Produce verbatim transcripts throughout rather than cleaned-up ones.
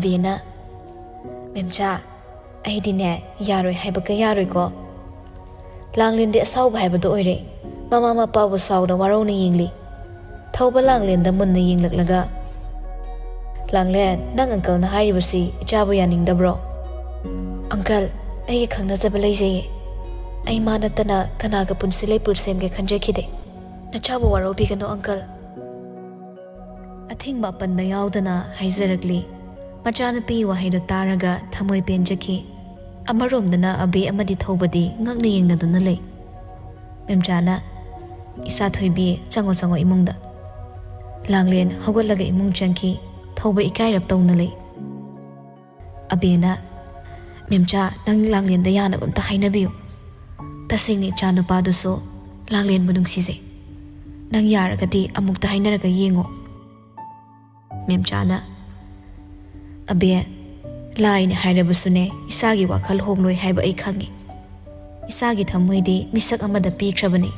ꯑꯕꯦꯅ, "ꯃꯦꯝꯆꯥ, ꯑꯩꯗꯤꯅꯦ ꯌꯥꯔꯣꯏ ꯍꯥꯏꯕꯒ ꯌꯥꯔꯣꯏꯀꯣ꯫ ꯂꯥꯡꯂꯦꯟꯗꯤ ꯑꯁꯥꯎꯕ ꯍꯥꯏꯕꯗꯣ ꯑꯣꯏꯔꯦ꯫ ꯃꯃꯥ ꯃꯄꯥꯕꯨ ꯁꯥꯎꯅ ꯋꯥꯔꯧꯅ ꯌꯦꯡꯂꯤ꯫" ꯊꯧꯕ ꯂꯥꯡꯂꯦꯟꯗ ꯃꯨꯟꯅ ꯌꯦꯡꯂꯛꯂꯒ, "ꯂꯥꯡꯂꯦꯟ, ꯅꯪ ꯑꯪꯀꯜꯅ ꯍꯥꯏꯔꯤꯕꯁꯤ ꯏꯆꯥꯕꯨ ꯌꯥꯅꯤꯡꯗꯕ꯭ꯔꯣ?" "ꯑꯪꯀꯜ, ꯑꯩꯒꯤ ꯈꯪꯅꯖꯕ ꯂꯩꯖꯩꯌꯦ꯫ ꯑꯩ ꯃꯥ ꯅꯠꯇꯅ ꯀꯅꯥꯒ ꯄꯨꯟꯁꯤ ꯂꯩꯄꯨꯟ ꯁꯦꯝꯒꯦ ꯈꯟꯖꯈꯤꯗꯦ꯫ ꯅꯆꯥꯕꯨ ꯋꯥꯔꯧꯕꯤꯒꯅꯨ ꯑꯪꯀꯜ꯫" ꯑꯊꯤꯡꯕ ꯑꯄꯟꯕ ꯌꯥꯎꯗꯅ ꯍꯥꯏꯖꯔꯛꯂꯤ꯫ ꯃꯆꯥꯅꯨꯄꯤꯒꯤ ꯋꯥꯍꯩꯗꯣ ꯇꯥꯔꯒ ꯊꯃꯣꯏ ꯄꯦꯟꯖꯈꯤ꯫ ꯑꯃꯔꯣꯝꯗꯅ ꯑꯕꯦ ꯑꯃꯗꯤ ꯊꯧꯕꯗꯤ ꯉꯛꯅ ꯌꯦꯡꯅꯗꯨꯅ ꯂꯩ꯫ ꯃꯦꯝꯆꯥꯅ, "ꯏꯆꯥ ꯊꯣꯏꯕꯤ, ꯆꯪꯉꯣ, ꯆꯪꯉꯣ ꯏꯃꯨꯡꯗ꯫" ꯂꯥꯡꯂꯦꯟ ꯍꯧꯒꯠꯂꯒ ꯏꯃꯨꯡ ꯆꯪꯈꯤ꯫ ꯊꯧꯕ ꯏꯀꯥꯏꯔꯞ ꯇꯧꯅ ꯂꯩ꯫ ꯑꯕꯦꯅ, "ꯃꯦꯝꯆꯥ, ꯅꯪ ꯂꯥꯡꯂꯦꯟꯗ ꯌꯥꯅꯕ ꯑꯝꯇ ꯍꯥꯏꯅꯕꯤꯌꯨ꯫ ꯇꯁꯦꯡꯅ ꯏꯆꯥ ꯅꯨꯄꯥꯗꯨꯁꯨ ꯂꯥꯡꯂꯦꯟꯕꯨ ꯅꯨꯡꯁꯤꯖꯩ꯫ ꯅꯪ ꯌꯥꯔꯒꯗꯤ ꯑꯃꯨꯛꯇ ꯍꯥꯏꯅꯔꯒ ꯌꯦꯡꯉꯣ꯫" ꯃꯦꯝꯆꯥꯅ, "ꯑꯕꯦ, ꯂꯥꯏꯅ ꯍꯥꯏꯔꯕꯁꯨꯅꯦ, ꯏꯆꯥꯒꯤ ꯋꯥꯈꯜ ꯍꯣꯡꯂꯣꯏ ꯍꯥꯏꯕ ꯑꯩ ꯈꯪꯉꯤ꯫ ꯏꯆꯥꯒꯤ ꯊꯃꯣꯏꯗꯤ ꯃꯤꯁꯛ ꯑꯃꯗ ꯄꯤꯈ꯭ꯔꯕꯅꯤ꯫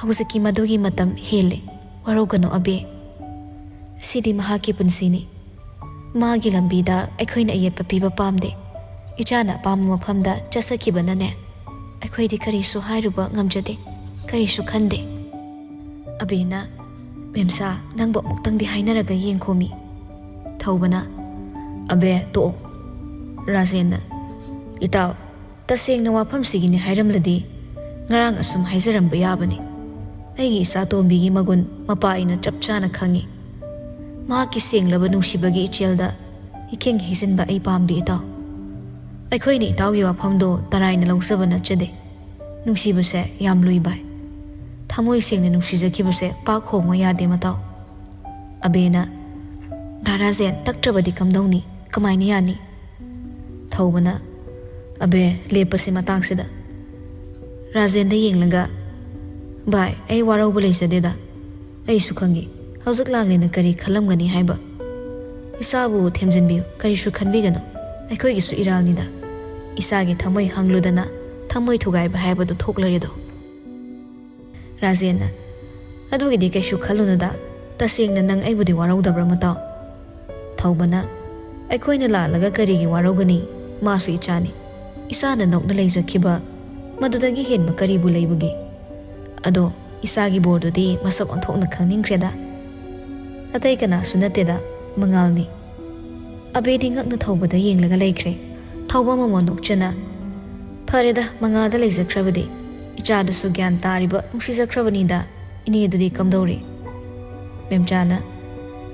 ꯍꯧꯖꯤꯛꯀꯤ ꯃꯗꯨꯒꯤ ꯃꯇꯝ ꯍꯦꯜꯂꯦ꯫ ꯋꯥꯔꯧꯒꯅꯨ ꯑꯕꯦ꯫ ꯁꯤꯗꯤ ꯃꯍꯥꯛꯀꯤ ꯄꯨꯟꯁꯤꯅꯤ꯫ ꯃꯥꯒꯤ ꯂꯝꯕꯤꯗ ꯑꯩꯈꯣꯏꯅ ꯑꯌꯦꯠꯄ ꯄꯤꯕ ꯄꯥꯝꯗꯦ꯫ ꯏꯆꯥꯅ ꯑꯄꯥꯝꯕ ꯃꯐꯝꯗ ꯆꯠꯆꯈꯤꯕꯅꯅꯦ, ꯑꯩꯈꯣꯏꯗꯤ ꯀꯔꯤꯁꯨ ꯍꯥꯏꯔꯨꯕ ꯉꯝꯖꯗꯦ, ꯀꯔꯤꯁꯨ ꯈꯟꯗꯦ꯫" ꯑꯕꯦꯅ, "ꯃꯦꯝꯆꯥ, ꯅꯪꯕꯨ ꯑꯃꯨꯛꯇꯪꯗꯤ ꯍꯥꯏꯅꯔꯒ ꯌꯦꯡꯈꯣꯃꯤ꯫" ꯊꯧꯕꯅ, "ꯑꯕꯦ, ꯇꯣꯛꯑꯣ꯫" ꯔꯥꯖꯦꯟꯅ, "ꯏꯇꯥꯎ, ꯇꯁꯦꯡꯅ ꯋꯥꯐꯝꯁꯤꯒꯤꯅꯤ ꯍꯥꯏꯔꯝꯂꯗꯤ ꯉꯔꯥꯡ ꯑꯁꯨꯝ ꯍꯥꯏꯖꯔꯝꯕ ꯌꯥꯕꯅꯤ꯫ ꯑꯩꯒꯤ ꯏꯆꯥ ꯇꯣꯝꯕꯤꯒꯤ ꯃꯒꯨꯟ ꯃꯄꯥ ꯑꯩꯅ ꯆꯞ ꯆꯥꯅ ꯈꯪꯉꯤ꯫ ꯃꯍꯥꯛꯀꯤ ꯁꯦꯡꯂꯕ ꯅꯨꯡꯁꯤꯕꯒꯤ ꯏꯆꯦꯜꯗ ꯏꯈꯦꯡ ꯍꯩꯖꯤꯟꯕ ꯑꯩ ꯄꯥꯝꯗꯦ ꯏꯇꯥꯎ꯫ ꯑꯩꯈꯣꯏꯅ ꯏꯇꯥꯎꯒꯤ ꯋꯥꯐꯝꯗꯣ ꯇꯔꯥꯏꯅ ꯂꯧꯖꯕ ꯅꯠꯆꯗꯦ꯫ ꯅꯨꯡꯁꯤꯕꯁꯦ ꯌꯥꯝ ꯂꯨꯏ ꯚꯥꯏ꯫ ꯊꯃꯣꯏ ꯁꯦꯡꯅ ꯅꯨꯡꯁꯤꯖꯈꯤꯕꯁꯦ ꯄꯥꯛ ꯍꯣꯡꯉꯣ ꯌꯥꯗꯦ ꯃꯇꯥꯎ꯫" ꯑꯕꯦꯅ, "ꯗꯥ ꯔꯥꯖꯦꯟ, ꯇꯛꯇ꯭ꯔꯕꯗꯤ ꯀꯝꯗꯧꯅꯤ? ꯀꯃꯥꯏꯅ ꯌꯥꯅꯤ?" ꯊꯧꯕꯅ, "ꯑꯕꯦ, ꯂꯦꯞꯄꯁꯤ ꯃꯇꯥꯡꯁꯤꯗ꯫" ꯔꯥꯖꯦꯟꯗ ꯌꯦꯡꯂꯒ, "ꯚꯥꯏ, ꯑꯩ ꯋꯥꯔꯧꯕ ꯂꯩꯖꯗꯦꯗ꯫ ꯑꯩꯁꯨ ꯈꯪꯉꯤ ꯍꯧꯖꯤꯛ ꯂꯥꯡꯂꯦꯟꯅ ꯀꯔꯤ ꯈꯜꯂꯝꯒꯅꯤ ꯍꯥꯏꯕ꯫ ꯏꯆꯥꯕꯨ ꯊꯦꯝꯖꯤꯟꯕꯤꯌꯨ, ꯀꯔꯤꯁꯨ ꯈꯟꯕꯤꯒꯅꯨ꯫ ꯑꯩꯈꯣꯏꯒꯤꯁꯨ ꯏꯔꯥꯜꯅꯤꯗ꯫ ꯏꯆꯥꯒꯤ ꯊꯃꯣꯏ ꯍꯪꯂꯨꯗꯅ ꯊꯃꯣꯏ ꯊꯨꯒꯥꯏꯕ ꯍꯥꯏꯕꯗꯨ ꯊꯣꯛꯂꯔꯦꯗꯣ꯫" ꯔꯥꯖꯦꯟꯅ, "ꯑꯗꯨꯒꯤꯗꯤ ꯀꯩꯁꯨ ꯈꯜꯂꯨꯅꯨꯗ꯫ ꯇꯁꯦꯡꯅ ꯅꯪ ꯑꯩꯕꯨꯗꯤ ꯋꯥꯔꯧꯗꯕ꯭ꯔꯥ ꯃꯇꯥꯎ?" ꯊꯧꯕꯅ, ꯑꯩꯈꯣꯏꯅ ꯂꯥꯜꯂꯒ ꯀꯔꯤꯒꯤ ꯋꯥꯔꯧꯒꯅꯤ? ꯃꯥꯁꯨ ꯏꯆꯥꯅꯤ꯫ ꯏꯆꯥꯅ ꯅꯣꯛꯅ ꯂꯩꯖꯈꯤꯕ, ꯃꯗꯨꯗꯒꯤ ꯍꯦꯟꯕ ꯀꯔꯤꯕꯨ ꯂꯩꯕꯒꯦ? ꯑꯗꯣ ꯏꯆꯥꯒꯤ ꯕꯣꯔꯗꯨꯗꯤ ꯃꯁꯛ ꯑꯣꯟꯊꯣꯛꯅ ꯈꯪꯅꯤꯡꯈ꯭ꯔꯦꯗ꯫ ꯑꯇꯩ ꯀꯅꯥꯁꯨ ꯅꯠꯇꯦꯗ, ꯃꯉꯥꯜꯅꯤ꯫ ꯑꯕꯦꯗꯤ ꯉꯛꯅ ꯊꯧꯕꯗ ꯌꯦꯡꯂꯒ ꯂꯩꯈ꯭ꯔꯦ꯫ ꯊꯧꯕ ꯃꯃꯣꯟ ꯅꯣꯛꯆꯅ, "ꯐꯔꯦꯗ, ꯃꯉꯥꯜꯗ ꯂꯩꯖꯈ꯭ꯔꯕꯗꯤ꯫ ꯏꯆꯥꯗꯨꯁꯨ ꯒ꯭ꯌꯥꯟ ꯇꯥꯔꯤꯕ, ꯅꯨꯡꯁꯤꯖꯈ꯭ꯔꯕꯅꯤꯗ꯫ ꯏꯅꯦꯗꯨꯗꯤ ꯀꯝꯗꯧꯔꯤ?" ꯃꯦꯝꯆꯥꯅ,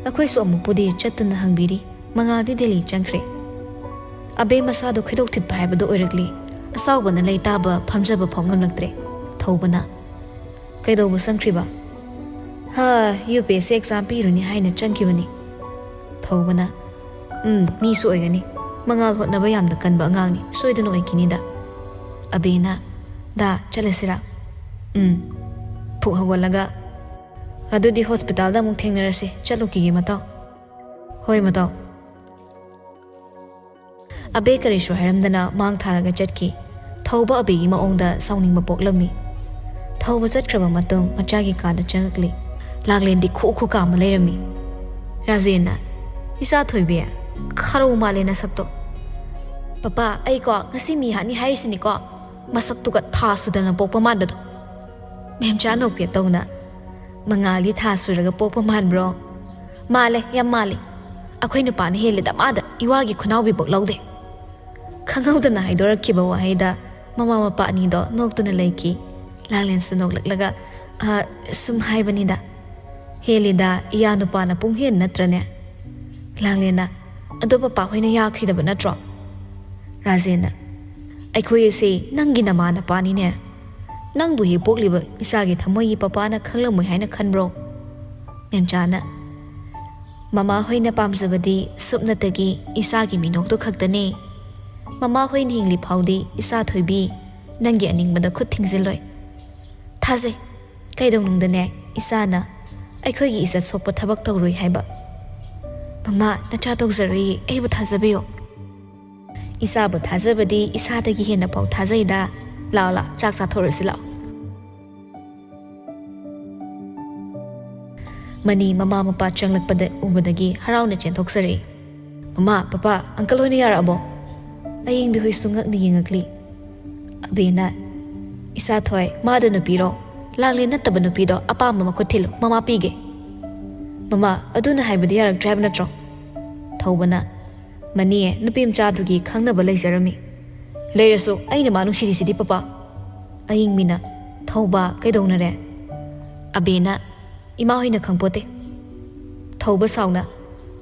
"ꯑꯩꯈꯣꯏꯁꯨ ꯑꯃꯨꯛꯄꯨꯗꯤ ꯆꯠꯇꯨꯅ ꯍꯪꯕꯤꯔꯤ꯫ ꯃꯉꯥꯜꯗꯤ ꯗꯦꯜꯂꯤ ꯆꯪꯈ꯭ꯔꯦ꯫" ꯑꯕꯦ ꯃꯁꯥꯗꯣ ꯈꯣꯏꯗꯧ ꯊꯤꯠꯄ ꯍꯥꯏꯕꯗꯨ ꯑꯣꯏꯔꯛꯂꯤ꯫ ꯑꯁꯥꯎꯕꯅ ꯂꯩ ꯇꯥꯕ ꯐꯝꯖꯕ ꯐꯥꯎ ꯉꯝꯂꯛꯇ꯭ꯔꯦ꯫ ꯊꯧꯕꯅ, "ꯀꯩꯗꯧꯕ ꯆꯪꯈ꯭ꯔꯤꯕ?" "ꯍꯥ, U P S C exam ꯄꯤꯔꯨꯅꯤ ꯍꯥꯏꯅ ꯆꯪꯈꯤꯕꯅꯤ꯫" ꯊꯧꯕꯅ, "ꯎꯝ, ꯃꯤꯁꯨ ꯑꯣꯏꯒꯅꯤ꯫ ꯃꯉꯥꯜ ꯍꯣꯠꯅꯕ ꯌꯥꯝꯅ ꯀꯟꯕ ꯑꯉꯥꯡꯅꯤ, ꯁꯣꯏꯗꯅ ꯑꯣꯏꯈꯤꯅꯤꯗ꯫" ꯑꯕꯦꯅ, "ꯗꯥ, ꯆꯠꯂꯁꯤꯔꯥ?" "ꯎꯝ꯫" ꯐꯨꯛ ꯍꯧꯒꯠꯂꯒ, "ꯑꯗꯨꯗꯤ ꯍꯣꯁꯄꯤꯇꯥꯜꯗ ꯑꯃꯨꯛ ꯊꯦꯡꯅꯔꯁꯤ, ꯆꯠꯂꯨꯈꯤꯒꯦ ꯃꯇꯥꯎ꯫" "ꯍꯣꯏ ꯃꯇꯥꯎ꯫" ꯑꯕꯦ ꯀꯔꯤꯁꯨ ꯍꯥꯏꯔꯝꯗꯅ ꯃꯥꯡ ꯊꯥꯔꯒ ꯆꯠꯈꯤ꯫ ꯊꯧꯕ ꯑꯕꯦꯒꯤ ꯃꯑꯣꯡꯗ ꯁꯥꯎꯅꯤꯡꯕ ꯄꯣꯛꯂꯝꯃꯤ꯫ ꯊꯧꯕ ꯆꯠꯈ꯭ꯔꯕ ꯃꯇꯨꯡ ꯃꯆꯥꯒꯤ ꯀꯥꯗ ꯆꯪꯉꯛꯂꯤ꯫ ꯂꯥꯡꯂꯦꯟꯗꯤ ꯈꯨ ꯈꯨ ꯀꯥꯝꯃ ꯂꯩꯔꯝꯃꯤ꯫ ꯔꯥꯖꯦꯟꯅ, "ꯏꯆꯥ ꯊꯣꯏꯕꯤ, ꯈꯔꯧ ꯃꯥꯜꯂꯦ ꯅꯁꯛꯇꯣ꯫" "ꯄꯄꯥ, ꯑꯩꯀꯣ ꯉꯁꯤ ꯃꯤ ꯍꯥꯠꯅꯤ ꯍꯥꯏꯔꯤꯁꯤꯅꯤꯀꯣ, ꯃꯁꯛꯇꯨꯒ ꯊꯥ ꯁꯨꯗꯅ ꯄꯣꯛꯄ ꯃꯥꯟꯕꯗꯣ꯫" ꯃꯦꯝꯆꯥ ꯅꯣꯛꯐꯦꯠ ꯇꯧꯅ, "ꯃꯉꯥꯜꯗꯤ ꯊꯥ ꯁꯨꯔꯒ ꯄꯣꯛꯄ ꯃꯥꯟꯕ꯭ꯔꯣ?" "ꯃꯥꯜꯂꯦ, ꯌꯥꯝ ꯃꯥꯜꯂꯦ꯫ ꯑꯩꯈꯣꯏ ꯅꯨꯄꯥꯅ ꯍꯦꯜꯂꯦꯗ ꯃꯥꯗ, ꯏꯋꯥꯒꯤ ꯈꯨꯅꯥꯎꯕꯤꯕꯨꯛ ꯂꯧꯗꯦ꯫" ꯈꯪꯍꯧꯗꯅ ꯍꯥꯏꯗꯣꯔꯛꯈꯤꯕ ꯋꯥꯍꯩꯗ ꯃꯃꯥ ꯃꯄꯥ ꯑꯅꯤꯗꯣ ꯅꯣꯛꯇꯨꯅ ꯂꯩꯈꯤ꯫ ꯂꯥꯡꯂꯦꯟꯁꯨ ꯅꯣꯛꯂꯛꯂꯒ, "ꯑ, ꯁꯨꯝ ꯍꯥꯏꯕꯅꯤꯗ꯫" "ꯍꯦꯜꯂꯤꯗ, ꯏꯌꯥ ꯅꯨꯄꯥꯅ ꯄꯨꯡ ꯍꯦꯟ ꯅꯠꯇ꯭ꯔꯅꯦ?" ꯂꯥꯡꯂꯦꯟꯅ, "ꯑꯗꯣ ꯄꯄꯥ ꯍꯣꯏꯅ ꯌꯥꯈ꯭ꯔꯤꯗꯕ ꯅꯠꯇ꯭ꯔꯣ?" ꯔꯥꯖꯦꯟꯅ, "ꯑꯩꯈꯣꯏ ꯑꯁꯤ ꯅꯪꯒꯤ ꯅꯃꯥ ꯅꯄꯥꯅꯤꯅꯦ꯫ ꯅꯪꯕꯨ ꯍꯦꯛ ꯄꯣꯛꯂꯤꯕ ꯏꯆꯥꯒꯤ ꯊꯃꯣꯏꯒꯤ ꯄꯄꯥꯅ ꯈꯪꯂꯝꯃꯣꯏ ꯍꯥꯏꯅ ꯈꯟꯕ꯭ꯔꯣ?" ꯃꯦꯝꯆꯥꯅ, "ꯃꯃꯥ ꯍꯣꯏꯅ ꯄꯥꯝꯖꯕꯗꯤ ꯁꯨꯞꯅꯇꯒꯤ ꯏꯆꯥꯒꯤ ꯃꯤꯅꯣꯛꯇꯨ ꯈꯛꯇꯅꯦ꯫ ꯃꯃꯥ ꯍꯣꯏꯅ ꯍꯤꯡꯂꯤ ꯐꯥꯎꯗꯤ ꯏꯆꯥ ꯊꯣꯏꯕꯤ, ꯅꯪꯒꯤ ꯑꯅꯤꯡꯕꯗ ꯈꯨꯠ ꯊꯤꯡꯖꯤꯜꯂꯣꯏ꯫ ꯊꯥꯖꯩ, ꯀꯩꯗꯧꯅꯨꯡꯗꯅꯦ ꯏꯆꯥꯅ ꯑꯩꯈꯣꯏꯒꯤ ꯏꯖꯠ ꯁꯣꯛꯄ ꯊꯕꯛ ꯇꯧꯔꯣꯏ ꯍꯥꯏꯕ꯫ ꯃꯃꯥ, ꯅꯆꯥ ꯇꯧꯖꯔꯣꯏꯌꯦ, ꯑꯩꯕꯨ ꯊꯥꯖꯕꯤꯌꯨ꯫" "ꯏꯆꯥꯕꯨ ꯊꯥꯖꯕꯗꯤ ꯏꯁꯥꯗꯒꯤ ꯍꯦꯟꯅ ꯐꯥꯎ ꯊꯥꯖꯩꯗ꯫ ꯂꯥꯛꯑꯣ, ꯂꯥꯛꯑꯣ, ꯆꯥꯛ ꯆꯥꯊꯣꯛꯔꯁꯤ ꯂꯥꯛꯑꯣ꯫" ꯃꯅꯤ ꯃꯃꯥ ꯃꯄꯥ ꯆꯪꯂꯛꯄꯗ ꯎꯕꯗꯒꯤ ꯍꯔꯥꯎꯅ ꯆꯦꯟꯊꯣꯛꯆꯔꯛꯏ꯫ "ꯃꯃꯥ, ꯄꯄꯥ, ꯑꯪꯀꯜ ꯍꯣꯏꯅ ꯌꯥꯔꯛꯑꯕꯣ?" ꯑꯌꯤꯡꯕꯤ ꯍꯣꯏꯁꯨ ꯉꯛꯅ ꯌꯦꯡꯉꯛꯂꯤ꯫ ꯑꯕꯦꯅ, "ꯏꯁꯥ ꯊꯣꯏ, ꯃꯥꯗ ꯅꯨꯄꯤꯔꯣ? ꯂꯥꯡꯂꯦꯟ ꯅꯠꯇꯕ ꯅꯨꯄꯤꯗꯣ ꯑꯄꯥꯝꯕ ꯃꯈꯨꯠ ꯊꯤꯜꯂꯨ, ꯃꯃꯥ ꯄꯤꯒꯦ꯫" "ꯃꯃꯥ, ꯑꯗꯨꯅ ꯍꯥꯏꯕꯗꯤ ꯌꯥꯔꯛꯇ꯭ꯔꯦ ꯍꯥꯏꯕ ꯅꯠꯇ꯭ꯔꯣ?" ꯊꯧꯕꯅ, "ꯃꯅꯤ, ꯅꯨꯄꯤ ꯃꯆꯥꯗꯨꯒꯤ ꯈꯪꯅꯕ ꯂꯩꯖꯔꯝꯃꯤ꯫ ꯂꯩꯔꯁꯨ ꯑꯩꯅ ꯃꯥ ꯅꯨꯡꯁꯤꯔꯤꯁꯤꯗꯤ, ꯄꯄꯥ꯫" ꯑꯌꯤꯡꯕꯤꯅ, "ꯊꯧꯕ, ꯀꯩꯗꯧꯅꯔꯦ?" ꯑꯕꯦꯅ, "ꯏꯃꯥ ꯍꯣꯏꯅ ꯈꯪꯄꯣꯠꯇꯦ꯫" ꯊꯧꯕ ꯁꯥꯎꯅ,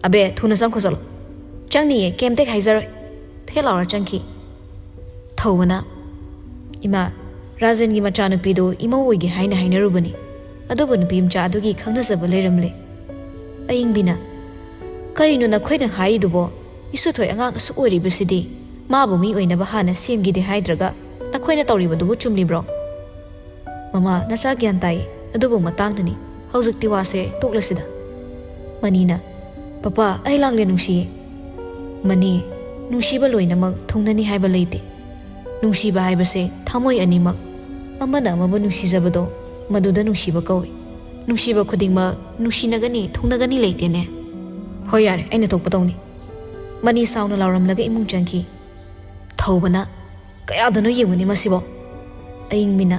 "ꯑꯕꯦ, ꯊꯨꯅ ꯆꯪꯈꯣ ꯆꯠꯂꯣ꯫ ꯆꯪꯅꯤꯌꯦ, ꯀꯩꯝꯇ ꯍꯥꯏꯖꯔꯣꯏ꯫" ꯐꯦꯠ ꯂꯥꯎꯔ ꯆꯪꯈꯤ꯫ ꯊꯧꯕꯅ, "ꯏꯃꯥ, ꯔꯥꯖꯦꯟꯒꯤ ꯃꯆꯥꯅꯨꯄꯤꯗꯨ ꯏꯃꯧ ꯑꯣꯏꯒꯦ ꯍꯥꯏꯅ ꯍꯥꯏꯅꯔꯨꯕꯅꯤ, ꯑꯗꯨꯕꯨ ꯅꯨꯄꯤ ꯃꯆꯥ ꯑꯗꯨꯒꯤ ꯈꯪꯅꯖꯕ ꯂꯩꯔꯝꯂꯦ꯫" ꯑꯌꯤꯡꯕꯤꯅ, "ꯀꯔꯤꯅꯣ ꯅꯈꯣꯏꯅ ꯍꯥꯏꯔꯤꯗꯨꯕꯣ? ꯏꯁꯨꯊꯣꯏ ꯑꯉꯥꯡ ꯑꯁꯨꯛ ꯑꯣꯏꯔꯤꯕꯁꯤꯗꯤ ꯃꯥꯕꯨ ꯃꯤ ꯑꯣꯏꯅꯕ ꯍꯥꯟꯅ ꯁꯦꯝꯈꯤꯗꯦ ꯍꯥꯏꯗ꯭ꯔꯒ ꯅꯈꯣꯏꯅ ꯇꯧꯔꯤꯕꯗꯨꯕꯨ ꯆꯨꯝꯂꯤꯕ꯭ꯔꯣ?" "ꯃꯃꯥ, ꯅꯆꯥ ꯒ꯭ꯌꯥꯟ ꯇꯥꯏꯌꯦ, ꯑꯗꯨꯕꯨ ꯃꯇꯥꯡꯗꯅꯤ꯫ ꯍꯧꯖꯤꯛꯇꯤ ꯋꯥꯁꯦ ꯇꯣꯛꯂꯁꯤꯗ꯫" ꯃꯅꯤꯅ, "ꯄꯄꯥ, ꯑꯩ ꯂꯥꯡꯂꯦꯟ ꯅꯨꯡꯁꯤꯌꯦ꯫" "ꯃꯅꯤ, ꯅꯨꯡꯁꯤꯕ ꯂꯣꯏꯅꯃꯛ ꯊꯨꯡꯅꯅꯤ ꯍꯥꯏꯕ ꯂꯩꯇꯦ꯫ ꯅꯨꯡꯁꯤꯕ ꯍꯥꯏꯕꯁꯦ ꯊꯃꯣꯏ ꯑꯅꯤꯃꯛ ꯑꯃꯅ ꯑꯃꯕꯨ ꯅꯨꯡꯁꯤꯖꯕꯗꯣ, ꯃꯗꯨꯗ ꯅꯨꯡꯁꯤꯕ ꯀꯧꯏ꯫ ꯅꯨꯡꯁꯤꯕ ꯈꯨꯗꯤꯡꯃꯛ ꯅꯨꯡꯁꯤꯅꯒꯅꯤ, ꯊꯨꯡꯅꯒꯅꯤ ꯂꯩꯇꯦꯅꯦ꯫" "ꯍꯣꯏ, ꯌꯥꯔꯦ, ꯑꯩꯅ ꯊꯣꯛꯄ ꯇꯧꯅꯤ꯫" ꯃꯅꯤ ꯁꯥꯎꯅ ꯂꯥꯎꯔꯝꯂꯒ ꯏꯃꯨꯡ ꯆꯪꯈꯤ꯫ ꯊꯧꯕꯅ, "ꯀꯌꯥꯗꯅꯣ ꯌꯦꯡꯉꯨꯅꯦ ꯃꯁꯤꯕꯣ꯫" ꯑꯌꯤꯡꯕꯤꯅ,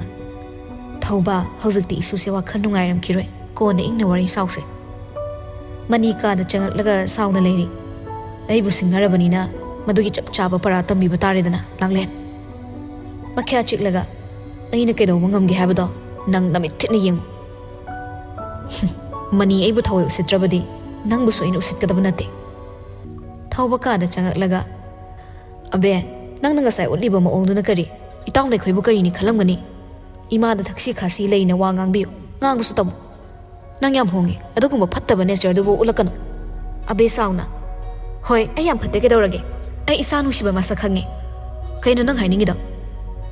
"ꯊꯧꯕ, ꯍꯧꯖꯤꯛꯇꯤ ꯏꯁꯨꯁꯦ ꯋꯥꯈꯜ ꯅꯨꯡꯉꯥꯏꯔꯝꯈꯤꯔꯣꯏ, ꯀꯣꯟꯅ ꯏꯪꯅ ꯋꯥꯔꯤ ꯁꯥꯎꯁꯦ꯫" ꯃꯅꯤ ꯀꯥꯗ ꯆꯪꯉꯛꯂꯒ ꯁꯥꯎꯅ ꯂꯩꯔꯤ꯫ "ꯑꯩꯕꯨ ꯁꯤꯡꯅꯔꯕꯅꯤꯅ ꯃꯗꯨꯒꯤ ꯆꯞ ꯆꯥꯕ ꯄꯔꯥ ꯇꯝꯕꯤꯕ ꯇꯥꯔꯦꯗꯅ, ꯂꯥꯡꯂꯦꯟ꯫" ꯃꯈ꯭ꯌꯥ ꯆꯤꯛꯂꯒ, "ꯑꯩꯅ ꯀꯩꯗꯧꯕ ꯉꯝꯒꯦ ꯍꯥꯏꯕꯗꯣ ꯅꯪ ꯅꯃꯤꯠ ꯊꯤꯠꯅ ꯌꯦꯡꯉꯨ꯫" "ꯃꯅꯤ, ꯑꯩꯕꯨ ꯊꯑꯣꯏ ꯎꯁꯤꯠꯇ꯭ꯔꯕꯗꯤ ꯅꯪꯕꯨꯁꯨ ꯑꯩꯅ ꯎꯁꯤꯠꯀꯗꯕ ꯅꯠꯇꯦ꯫" ꯊꯧꯕ ꯀꯥꯗ ꯆꯪꯉꯛꯂꯒ, "ꯑꯕꯦ, ꯅꯪꯅ ꯉꯁꯥꯏ ꯎꯠꯂꯤꯕ ꯃꯑꯣꯡꯗꯨꯅ ꯀꯔꯤ? ꯏꯇꯥꯎ ꯅꯈꯣꯏꯕꯨ ꯀꯔꯤꯅꯤ ꯈꯜꯂꯝꯒꯅꯤ? ꯏꯃꯥꯗ ꯊꯛꯁꯤ ꯈꯥꯁꯤ ꯂꯩꯅ ꯋꯥ ꯉꯥꯡꯕꯤꯌꯨ, ꯉꯥꯡꯕꯁꯨ ꯇꯝꯃꯨ꯫ ꯅꯪ ꯌꯥꯝ ꯍꯣꯡꯉꯤ, ꯑꯗꯨꯒꯨꯝꯕ ꯐꯠꯇꯕ ꯅꯦꯆꯔꯗꯨꯕꯨ ꯎꯠꯂꯛꯀꯅꯨ꯫" ꯑꯕꯦ ꯁꯥꯎꯅ, "ꯍꯣꯏ, ꯑꯩ ꯌꯥꯝ ꯐꯠꯇꯦ, ꯀꯩꯗꯧꯔꯒꯦ? ꯑꯩ ꯏꯁꯥ ꯅꯨꯡꯁꯤꯕ ꯃꯁꯛ ꯈꯪꯉꯤ꯫ ꯀꯩꯅꯣ ꯅꯪ ꯍꯥꯏꯅꯤꯡꯉꯤꯗꯣ?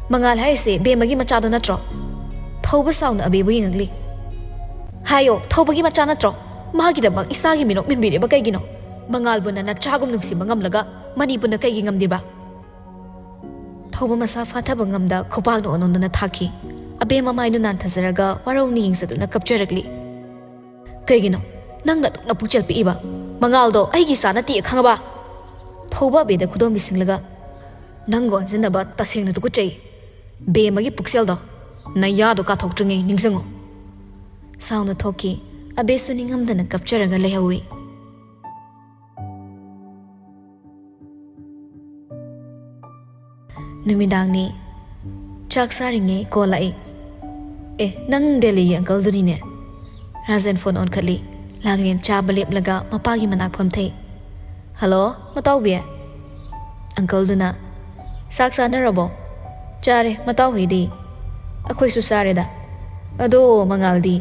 ꯃꯉꯥꯜ ꯍꯥꯏꯔꯤꯁꯦ ꯕꯦꯝꯃꯒꯤ ꯃꯆꯥꯗꯣ ꯅꯠꯇ꯭ꯔꯣ?" ꯊꯧꯕ ꯁꯥꯎꯅ ꯑꯕꯦꯕꯨ ꯌꯦꯡꯉꯛꯂꯤ꯫ "ꯍꯥꯏꯌꯣ, ꯊꯧꯕꯒꯤ ꯃꯆꯥ ꯅꯠꯇ꯭ꯔꯣ? ꯃꯥꯒꯤꯗꯃꯛ ꯏꯁꯥꯒꯤ ꯃꯤꯅꯣꯛ ꯃꯤꯟꯕꯤꯔꯤꯕ ꯀꯩꯒꯤꯅꯣ? ꯃꯉꯥꯜꯕꯨꯅ ꯅꯆꯥꯒꯨꯝ ꯅꯨꯡꯁꯤꯕ ꯉꯝꯂꯒ ꯃꯅꯤꯄꯨꯔꯅ ꯀꯩꯒꯤ ꯉꯝꯗ꯭ꯔꯤꯕ?" ꯊꯧꯕ ꯃꯁꯥ ꯐꯥꯊꯕ ꯉꯝꯗ ꯈꯨꯄꯥꯛꯅ ꯑꯣꯟꯅꯣꯟꯗꯨꯅ ꯊꯥꯈꯤ꯫ ꯑꯕꯦ ꯃꯃꯥꯏꯗꯨ ꯅꯥꯟꯊꯖꯔꯒ ꯋꯥꯔꯧꯅ ꯌꯦꯡꯖꯗꯨꯅ ꯀꯞꯆꯔꯛꯂꯤ꯫ "ꯀꯩꯒꯤꯅꯣ ꯅꯪꯅ ꯑꯗꯨꯛꯅ ꯄꯨꯛꯆꯦꯜ ꯄꯤꯛꯏꯕ? ꯃꯉꯥꯜꯗꯣ ꯑꯩꯒꯤ ꯏꯆꯥ ꯅꯠꯇꯦ ꯈꯪꯉꯕ? ꯊꯧꯕ ꯑꯕꯦꯗ ꯈꯨꯗꯣꯝꯕꯤ ꯁꯤꯡꯂꯒ, "ꯅꯪꯒ ꯑꯣꯟꯁꯤꯟꯅꯕ ꯇꯁꯦꯡꯅ ꯇꯨꯀꯠꯆꯩ꯫ ꯕꯦꯝꯃꯒꯤ ꯄꯨꯛꯆꯦꯜꯗꯣ ꯅꯌꯥꯗꯣ ꯀꯥꯊꯣꯛꯇ꯭ꯔꯤꯉꯩ ꯅꯤꯡꯁꯤꯡꯉꯣ"꯫ ꯁꯥꯎꯅ ꯊꯣꯛꯈꯤ꯫ ꯑꯕꯦꯁꯨ ꯅꯤꯡꯉꯝꯗꯅ ꯀꯞꯆꯔꯒ ꯂꯩꯍꯧꯏ꯫ ꯅꯨꯃꯤꯗꯥꯡꯅꯤ꯫ ꯆꯥꯛ ꯆꯥꯔꯤꯉꯩ ꯀꯣꯜ ꯂꯥꯛꯏ꯫ "ꯑꯦ, ꯅꯪ ꯗꯦꯜꯂꯤꯒꯤ ꯑꯪꯀꯜꯗꯨꯅꯤꯅꯦ꯫" ꯔꯥꯖꯦꯟ ꯐꯣꯟ ꯑꯣꯟꯈꯠꯂꯤ꯫ ꯂꯥꯡꯂꯦꯟ ꯆꯥꯕ ꯂꯦꯞꯂꯒ ꯃꯄꯥꯒꯤ ꯃꯅꯥꯛ ꯐꯝꯊꯩ꯫ "ꯍꯜꯂꯣ, ꯃꯇꯥꯎꯕꯤ?" ꯑꯪꯀꯜꯗꯨꯅ, "ꯆꯥꯛ ꯆꯥꯅꯔꯕꯣ?" "ꯆꯥꯔꯦ, ꯃꯇꯥꯎ ꯍꯣꯏꯗꯤ?" "ꯑꯩꯈꯣꯏꯁꯨ ꯆꯥꯔꯦꯗ꯫ ꯑꯗꯣ ꯃꯉꯥꯜꯗꯤ?"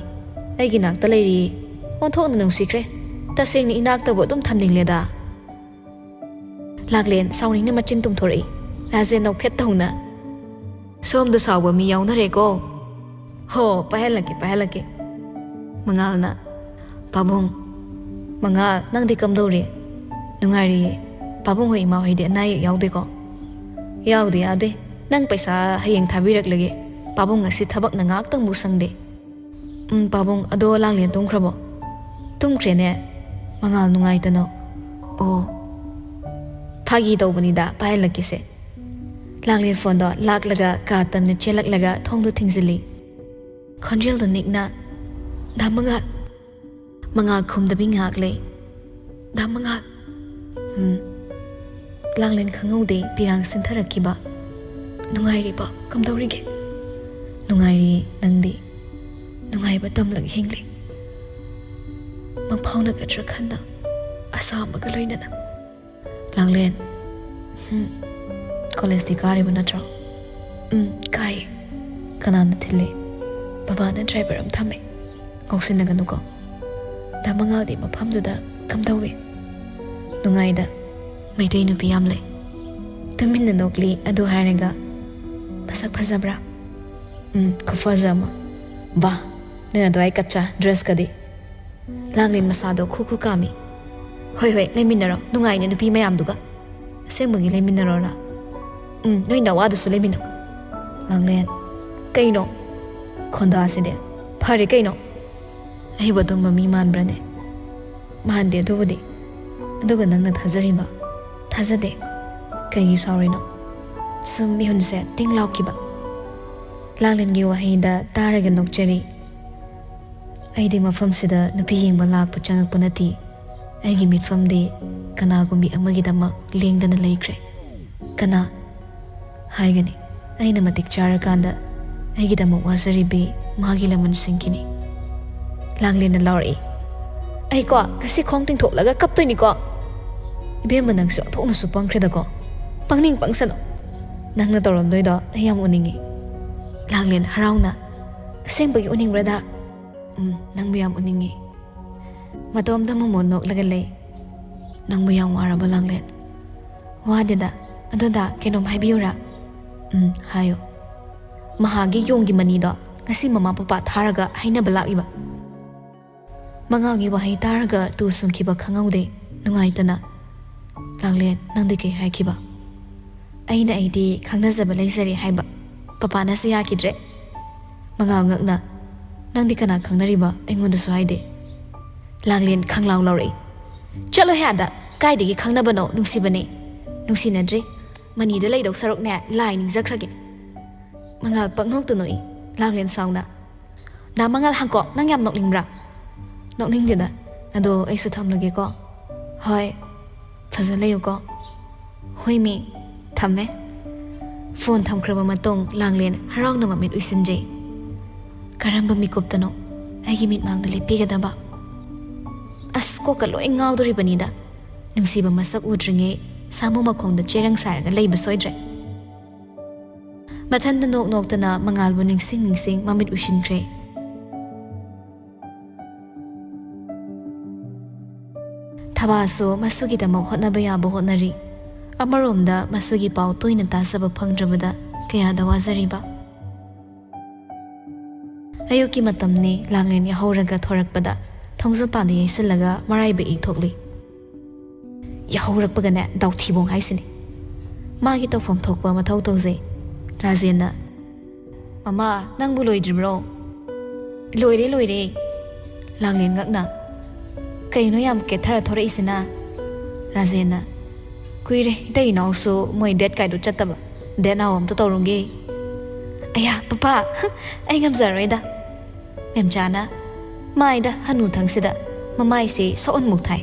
"ꯑꯩꯒꯤ ꯅꯥꯛꯇ ꯂꯩꯔꯤꯌꯦ꯫ ꯑꯣꯟꯊꯣꯛꯅ ꯅꯨꯡꯁꯤꯈ꯭ꯔꯦ꯫ ꯇꯁꯦꯡꯅ ꯏꯅꯥꯛꯇꯕꯨ ꯑꯗꯨꯝ ꯊꯝꯅꯤꯡꯂꯦꯗ"꯫ ꯂꯥꯡꯂꯦꯟ ꯁꯥꯎꯅꯤꯡꯅ ꯃꯆꯤꯟ ꯇꯨꯝꯊꯣꯔꯛꯏ꯫ ꯔꯥꯖꯦꯟ ꯅꯣꯛꯐꯦꯠ ꯇꯧꯅ, "ꯁꯣꯝꯗ ꯁꯥꯎꯕ ꯃꯤ ꯌꯥꯎꯅꯔꯦꯀꯣ"꯫ "ꯍꯣ, ꯄꯥꯏꯍꯜꯂꯛꯀꯦ, ꯄꯥꯏꯍꯜꯂꯛꯀꯦ"꯫ ꯃꯉꯥꯜꯅ, "ꯄꯥꯕꯨꯡ, ꯃꯉꯥꯜ, ꯅꯪꯗꯤ ꯀꯝꯗꯧꯔꯤ?" "ꯅꯨꯡꯉꯥꯏꯔꯤꯌꯦ꯫ ꯄꯥꯕꯨꯡ ꯍꯣꯏ, ꯏꯃꯥ ꯍꯣꯏꯗꯤ ꯑꯅꯥ ꯑꯌꯦꯛ ꯌꯥꯎꯗꯦꯀꯣ?" "ꯌꯥꯎꯗꯦ, ꯌꯥꯎꯗꯦ꯫ ꯅꯪ ꯄꯩꯁꯥ ꯍꯌꯦꯡ ꯊꯥꯕꯤꯔꯛꯂꯒꯦ꯫ ꯄꯥꯕꯨꯡ ꯉꯁꯤ ꯊꯕꯛꯅ ꯉꯥꯛꯇꯪꯕꯨ ꯁꯪꯗꯦ"꯫ "ꯎꯝ, ꯄꯥꯕꯨꯡ, ꯑꯗꯣ ꯂꯥꯡꯂꯦꯟ ꯇꯨꯝꯈ꯭ꯔꯕꯣ?" "ꯇꯨꯝꯈ꯭ꯔꯦꯅꯦ꯫ ꯃꯉꯥꯜ ꯅꯨꯡꯉꯥꯏꯇꯅꯣ"꯫ "ꯑꯣ, ꯐꯥꯒꯤ ꯇꯧꯕꯅꯤꯗ, ꯄꯥꯏꯍꯜꯂꯛꯀꯦꯁꯦ"꯫ ꯂꯥꯡꯂꯦꯟ ꯐꯣꯟꯗꯣ ꯂꯥꯛꯂꯒ ꯀꯥ ꯇꯝꯅ ꯆꯦꯜꯂꯛꯂꯒ ꯊꯣꯡꯗꯣ ꯊꯤꯡꯖꯤꯜꯂꯤ꯫ ꯈꯣꯟꯖꯦꯜꯗꯣ ꯅꯤꯛꯅ, "ꯗꯥ ꯃꯉꯥꯜ"꯫ ꯃꯉꯥꯜ ꯈꯨꯝꯗꯕꯤ ꯉꯥꯏꯍꯥꯛ ꯂꯩ꯫ "ꯗꯥ ꯃꯉꯥꯜ"꯫ "ꯎꯝ"꯫ ꯂꯥꯡꯂꯦꯟ ꯈꯪꯍꯧꯗꯦ ꯄꯤꯔꯥꯡ ꯁꯤꯟꯊꯔꯛꯈꯤꯕ꯫ "ꯅꯨꯡꯉꯥꯏꯔꯤꯕꯣ? ꯀꯝꯗꯧꯔꯤꯒꯦ?" "ꯅꯨꯡꯉꯥꯏꯔꯤꯌꯦ, ꯅꯪꯗꯤ?" "ꯅꯨꯡꯉꯥꯏꯕ ꯇꯝꯂꯒ ꯍꯤꯡꯂꯤ꯫ ꯃꯪꯐꯥꯎꯅꯒꯗ꯭ꯔꯥ ꯈꯟꯅ, ꯑꯁꯥ ꯑꯃꯒ ꯂꯣꯏꯅꯅ"꯫ ꯂꯥꯡꯂꯦꯟ, "ꯍꯨꯝ, ꯀꯣꯂꯦꯖꯇꯤ ꯀꯥꯔꯤꯕ ꯅꯠꯇ꯭ꯔꯣ?" "ꯎꯝ, ꯀꯥꯏꯌꯦ"꯫ "ꯀꯅꯥꯅ ꯊꯤꯜꯂꯤ?" "ꯕꯕꯥꯅ ꯗ꯭ꯔꯥꯏꯚꯔ ꯑꯃ ꯊꯝꯃꯦ"꯫ "ꯉꯥꯎꯁꯤꯟꯅꯒꯅꯨꯀꯣ"꯫ "ꯗꯥ ꯃꯉꯥꯜꯗꯤ ꯃꯐꯝꯗꯨꯗ ꯀꯝꯗꯧꯏ?" "ꯅꯨꯡꯉꯥꯏꯗ, ꯃꯩꯇꯩ ꯅꯨꯄꯤ ꯌꯥꯝ ꯂꯩ"꯫ ꯇꯨꯃꯤꯟꯅ ꯅꯣꯛꯂꯤ꯫ ꯑꯗꯨ ꯍꯥꯏꯔꯒ, "ꯃꯁꯛ ꯐꯖꯕ꯭ꯔꯥ?" "ꯎꯝ, ꯈꯨꯐꯖ ꯑꯃ"꯫ "ꯕꯥ, ꯅꯣꯏ ꯑꯗꯨꯋꯥꯏ ꯀꯠꯆꯥ ꯗ꯭ꯔꯦꯁꯀꯗꯤ"꯫ ꯂꯥꯡꯂꯦꯟ ꯃꯁꯥꯗꯣ ꯈꯨ ꯈꯨ ꯀꯥꯝꯃꯤ꯫ "ꯍꯣꯏ, ꯍꯣꯏ, ꯂꯩꯃꯤꯟꯅꯔꯣ ꯅꯨꯡꯉꯥꯏꯅ ꯅꯨꯄꯤ ꯃꯌꯥꯝꯗꯨꯒ"꯫ "ꯑꯁꯦꯡꯕꯒꯤ ꯂꯩꯃꯤꯟꯅꯔꯣꯔꯥ?" "ꯎꯝ, ꯅꯣꯏ ꯅꯋꯥꯗꯨꯁꯨ ꯂꯩꯃꯤꯟꯅꯧ"꯫ ꯂꯥꯡꯂꯦꯟ, "ꯀꯩꯅꯣ? ꯈꯣꯟꯗꯥꯁꯤꯗꯤ꯫ ꯐꯔꯦ ꯀꯩꯅꯣ꯫ ꯑꯩꯕꯨ ꯑꯗꯨꯝꯕ ꯃꯤ ꯃꯥꯟꯕ꯭ꯔꯅꯦ?" "ꯃꯥꯟꯗꯦ ꯑꯗꯨꯕꯨꯗꯤ꯫ ꯑꯗꯨꯒ ꯅꯪꯅ ꯊꯥꯖꯔꯤꯕ ꯊꯥꯖꯗꯦ꯫ ꯀꯩꯒꯤ ꯁꯥꯎꯔꯤꯅꯣ? ꯁꯨꯝ ꯃꯤꯍꯨꯟꯁꯦ ꯇꯤꯡ ꯂꯥꯎꯈꯤꯕ꯫ ꯂꯥꯡꯂꯦꯟꯒꯤ ꯋꯥꯍꯩꯗ ꯇꯥꯔꯒ ꯅꯣꯛꯆꯔꯤ꯫ ꯑꯩꯗꯤ ꯃꯐꯝꯁꯤꯗ ꯅꯨꯄꯤ ꯌꯦꯡꯕ ꯂꯥꯛꯄ ꯆꯪꯉꯛꯄ ꯅꯠꯇꯦ꯫ ꯑꯩꯒꯤ ꯃꯤꯠꯐꯝꯗꯤ ꯀꯅꯥꯒꯨꯝꯕꯤ ꯑꯃꯒꯤꯗꯃꯛ ꯂꯦꯡꯗꯅ ꯂꯩꯈ꯭ꯔꯦ꯫ ꯀꯅꯥ ꯍꯥꯏꯒꯅꯤ? ꯑꯩꯅ ꯃꯇꯤꯛ ꯆꯥꯔꯀꯥꯟꯗ ꯑꯩꯒꯤꯗꯃꯛ ꯋꯥꯖꯔꯤꯕꯤ ꯃꯥꯒꯤ ꯂꯃꯟꯁꯤꯡꯒꯤꯅꯤ꯫ ꯂꯥꯡꯂꯦꯟꯅ ꯂꯥꯎꯔꯛꯏ꯫ ꯑꯩꯀꯣ ꯉꯁꯤ ꯈꯣꯡ ꯇꯤꯡꯊꯣꯛꯂꯒ ꯀꯞꯇꯣꯏꯅꯤꯀꯣ꯫ ꯏꯕꯦꯝꯃ, ꯅꯪꯁꯦ ꯑꯣꯟꯊꯣꯛꯅꯁꯨ ꯄꯪꯈ꯭ꯔꯦꯗꯀꯣ꯫ ꯄꯪꯅꯤꯡ ꯄꯪꯁꯅꯨ꯫ ꯅꯪꯅ ꯇꯧꯔꯝꯗꯣꯏꯗꯣ ꯑꯩ ꯌꯥꯝ ꯎꯅꯤꯡꯉꯤ꯫ ꯂꯥꯡꯂꯦꯟ ꯍꯔꯥꯎꯅ, ꯑꯁꯦꯡꯕꯒꯤ ꯎꯅꯤꯡꯕ꯭ꯔꯗ? ꯎꯝ, ꯅꯪꯕꯨ ꯌꯥꯝ ꯎꯅꯤꯡꯉꯤ꯫ ꯃꯇꯣꯝꯇ ꯃꯣꯃꯣꯟ ꯅꯣꯛꯂꯒ ꯂꯩ꯫ ꯅꯪꯕꯨ ꯌꯥꯝ ꯋꯥꯔꯕ, ꯂꯥꯡꯂꯦꯟ? ꯋꯥꯗꯦꯗ꯫ ꯑꯗꯨꯗ ꯀꯩꯅꯣꯝ ꯍꯥꯏꯕꯤꯌꯨꯔꯥ? ꯎꯝ, ꯍꯥꯏꯌꯨ꯫ ꯃꯍꯥꯒꯤ ꯌꯣꯡꯒꯤ ꯃꯅꯤꯗꯣ ꯉꯁꯤ ꯃꯃꯥ ꯄꯄꯥ ꯊꯥꯔꯒ ꯍꯥꯏꯅꯕ ꯂꯥꯛꯏꯕ꯫ ꯃꯉꯥꯜꯒꯤ ꯋꯥꯍꯩ ꯇꯥꯔꯒ ꯇꯨ ꯁꯨꯡꯈꯤꯕ ꯈꯪꯍꯧꯗꯦ꯫ ꯅꯨꯡꯉꯥꯏꯇꯅ, "ꯂꯥꯡꯂꯦꯟ, ꯅꯪꯗꯤ ꯀꯩ ꯍꯥꯏꯈꯤꯕ?" "ꯑꯩꯅ ꯑꯩꯗꯤ ꯈꯪꯅꯖꯕ ꯂꯩꯖꯔꯦ ꯍꯥꯏꯕ꯫ ꯄꯄꯥꯅꯁꯨ ꯌꯥꯈꯤꯗ꯭ꯔꯦ꯫" ꯃꯉꯥꯜ ꯉꯛꯅ, "ꯅꯪꯗꯤ ꯀꯅꯥ ꯈꯪꯅꯔꯤꯕ? ꯑꯩꯉꯣꯟꯗꯁꯨ ꯍꯥꯏꯗꯦ꯫" ꯂꯥꯡꯂꯦꯟ ꯈꯪꯂꯥꯎ ꯂꯥꯎꯔꯛꯏ꯫ "ꯆꯠꯂꯣꯍꯦ ꯑꯥꯗ꯫ ꯀꯥꯏꯗꯒꯤ ꯈꯪꯅꯕꯅꯣ? ꯅꯨꯡꯁꯤꯕꯅꯦ꯫ ꯅꯨꯡꯁꯤꯅꯗ꯭ꯔꯤ꯫ ꯃꯅꯤꯗ ꯂꯩꯗꯧ ꯁꯔꯨꯛꯅꯦ, ꯂꯥꯏ ꯅꯤꯡꯖꯈ꯭ꯔꯒꯦ꯫" ꯃꯉꯥꯜ ꯄꯪꯅꯣꯛꯇ ꯅꯣꯛꯏ꯫ ꯂꯥꯡꯂꯦꯟ ꯁꯥꯎꯅ, "ꯗꯥ ꯃꯉꯥꯜ, ꯍꯥꯡꯀꯣ, ꯅꯪ ꯌꯥꯝ ꯅꯣꯛꯅꯤꯡꯕ꯭ꯔꯥ?" "ꯅꯣꯛꯅꯤꯡꯗꯦꯗ꯫ ꯑꯗꯣ ꯑꯩꯁꯨ ꯊꯝꯂꯒꯦꯀꯣ꯫" "ꯍꯣꯏ, ꯐꯖ ꯂꯩꯌꯨꯀꯣ꯫" "ꯍꯣꯏ ꯃꯤ, ꯊꯝꯃꯦ꯫" ꯐꯣꯟ ꯊꯝꯈ꯭ꯔꯕ ꯃꯇꯨꯡ ꯂꯥꯡꯂꯦꯟ ꯍꯔꯥꯎꯅ ꯃꯃꯤꯠ ꯎꯏꯁꯤꯟꯖꯩ꯫ ꯀꯔꯝꯕ ꯃꯤꯀꯨꯞꯇꯅꯣ ꯑꯩꯒꯤ ꯃꯤꯠꯃꯥꯡꯗ ꯂꯦꯞꯄꯤꯒꯗꯕ? ꯑꯁ, ꯀꯣꯛꯀ ꯂꯣꯏ ꯉꯥꯎꯗꯣꯔꯤꯕꯅꯤꯗ꯫ ꯅꯨꯡꯁꯤꯕ ꯃꯁꯛ ꯎꯗ꯭ꯔꯤꯉꯩ ꯁꯥꯃꯨ ꯃꯈꯣꯡꯗ ꯆꯦꯔꯪ ꯁꯥꯔꯒ ꯂꯩꯕ ꯁꯣꯏꯗ꯭ꯔꯦ꯫ ꯃꯊꯟꯇ ꯅꯣꯛ ꯅꯣꯛꯇꯅ ꯃꯉꯥꯜꯕꯨ ꯅꯤꯡꯁꯤꯡ ꯅꯤꯡꯁꯤꯡ ꯃꯃꯤꯠ ꯎꯏꯁꯤꯟꯈ꯭ꯔꯦ꯫ ꯊꯕꯥꯁꯨ ꯃꯁꯨꯒꯤꯗꯃꯛ ꯍꯣꯠꯅꯕ ꯌꯥꯕ ꯍꯣꯠꯅꯔꯤ꯫ ꯑꯃꯔꯣꯝꯗ ꯃꯁꯨꯒꯤ ꯄꯥꯎ ꯇꯣꯏꯅ ꯇꯥꯖꯕ ꯐꯪꯗ꯭ꯔꯕꯗ ꯀꯌꯥꯗ ꯋꯥꯖꯔꯤꯕ꯫ ꯑꯌꯨꯛꯀꯤ ꯃꯇꯝꯅꯤ꯫ ꯂꯥꯡꯂꯦꯟ ꯌꯥꯍꯧꯔꯒ ꯊꯣꯔꯛꯄꯗ ꯊꯣꯡꯖꯄꯥꯟꯗ ꯌꯩꯁꯜꯂꯒ ꯃꯔꯥꯏꯕꯛ ꯏ ꯊꯣꯛꯂꯤ꯫ ꯌꯥꯍꯧꯔꯛꯄꯒꯅꯦ, ꯗꯥꯎꯊꯤꯕꯣꯡ ꯍꯥꯏꯁꯤꯅꯤ꯫ ꯃꯥꯒꯤ ꯇꯧꯐꯝ ꯊꯣꯛꯄ ꯃꯊꯧ ꯇꯧꯖꯩ꯫ ꯔꯥꯖꯦꯟꯅ, "ꯃꯃꯥ, ꯅꯪꯕꯨ ꯂꯣꯏꯗ꯭ꯔꯤꯕ꯭ꯔꯣ?" "ꯂꯣꯏꯔꯦ, ꯂꯣꯏꯔꯦ꯫" ꯂꯥꯡꯂꯦꯟ ꯉꯛꯅ, "ꯀꯩꯅꯣ ꯌꯥꯝ ꯀꯦꯊꯔ ꯊꯣꯔꯛꯏꯁꯤꯅ?" ꯔꯥꯖꯦꯟꯅ, ꯀꯨꯏꯔꯦ ꯏꯇꯩ ꯏꯅꯥꯎꯁꯨ ꯃꯣꯏ ꯗꯦꯠ ꯀꯥꯏꯗꯨ ꯆꯠꯇꯕ꯫ ꯗꯦꯠ ꯅꯥꯎ ꯑꯝꯇ ꯇꯧꯔꯨꯒꯦ꯫ ꯑꯌꯥ ꯄꯄꯥ, ꯑꯩ ꯉꯝꯖꯔꯣꯏꯗ꯫ ꯃꯦꯝꯆꯥꯅ ꯃꯥꯏꯗ ꯍꯅꯨ ꯊꯪꯁꯤꯗ ꯃꯃꯥꯏꯁꯦ ꯁꯛꯑꯣꯟꯃꯨꯛ ꯊꯥꯏ꯫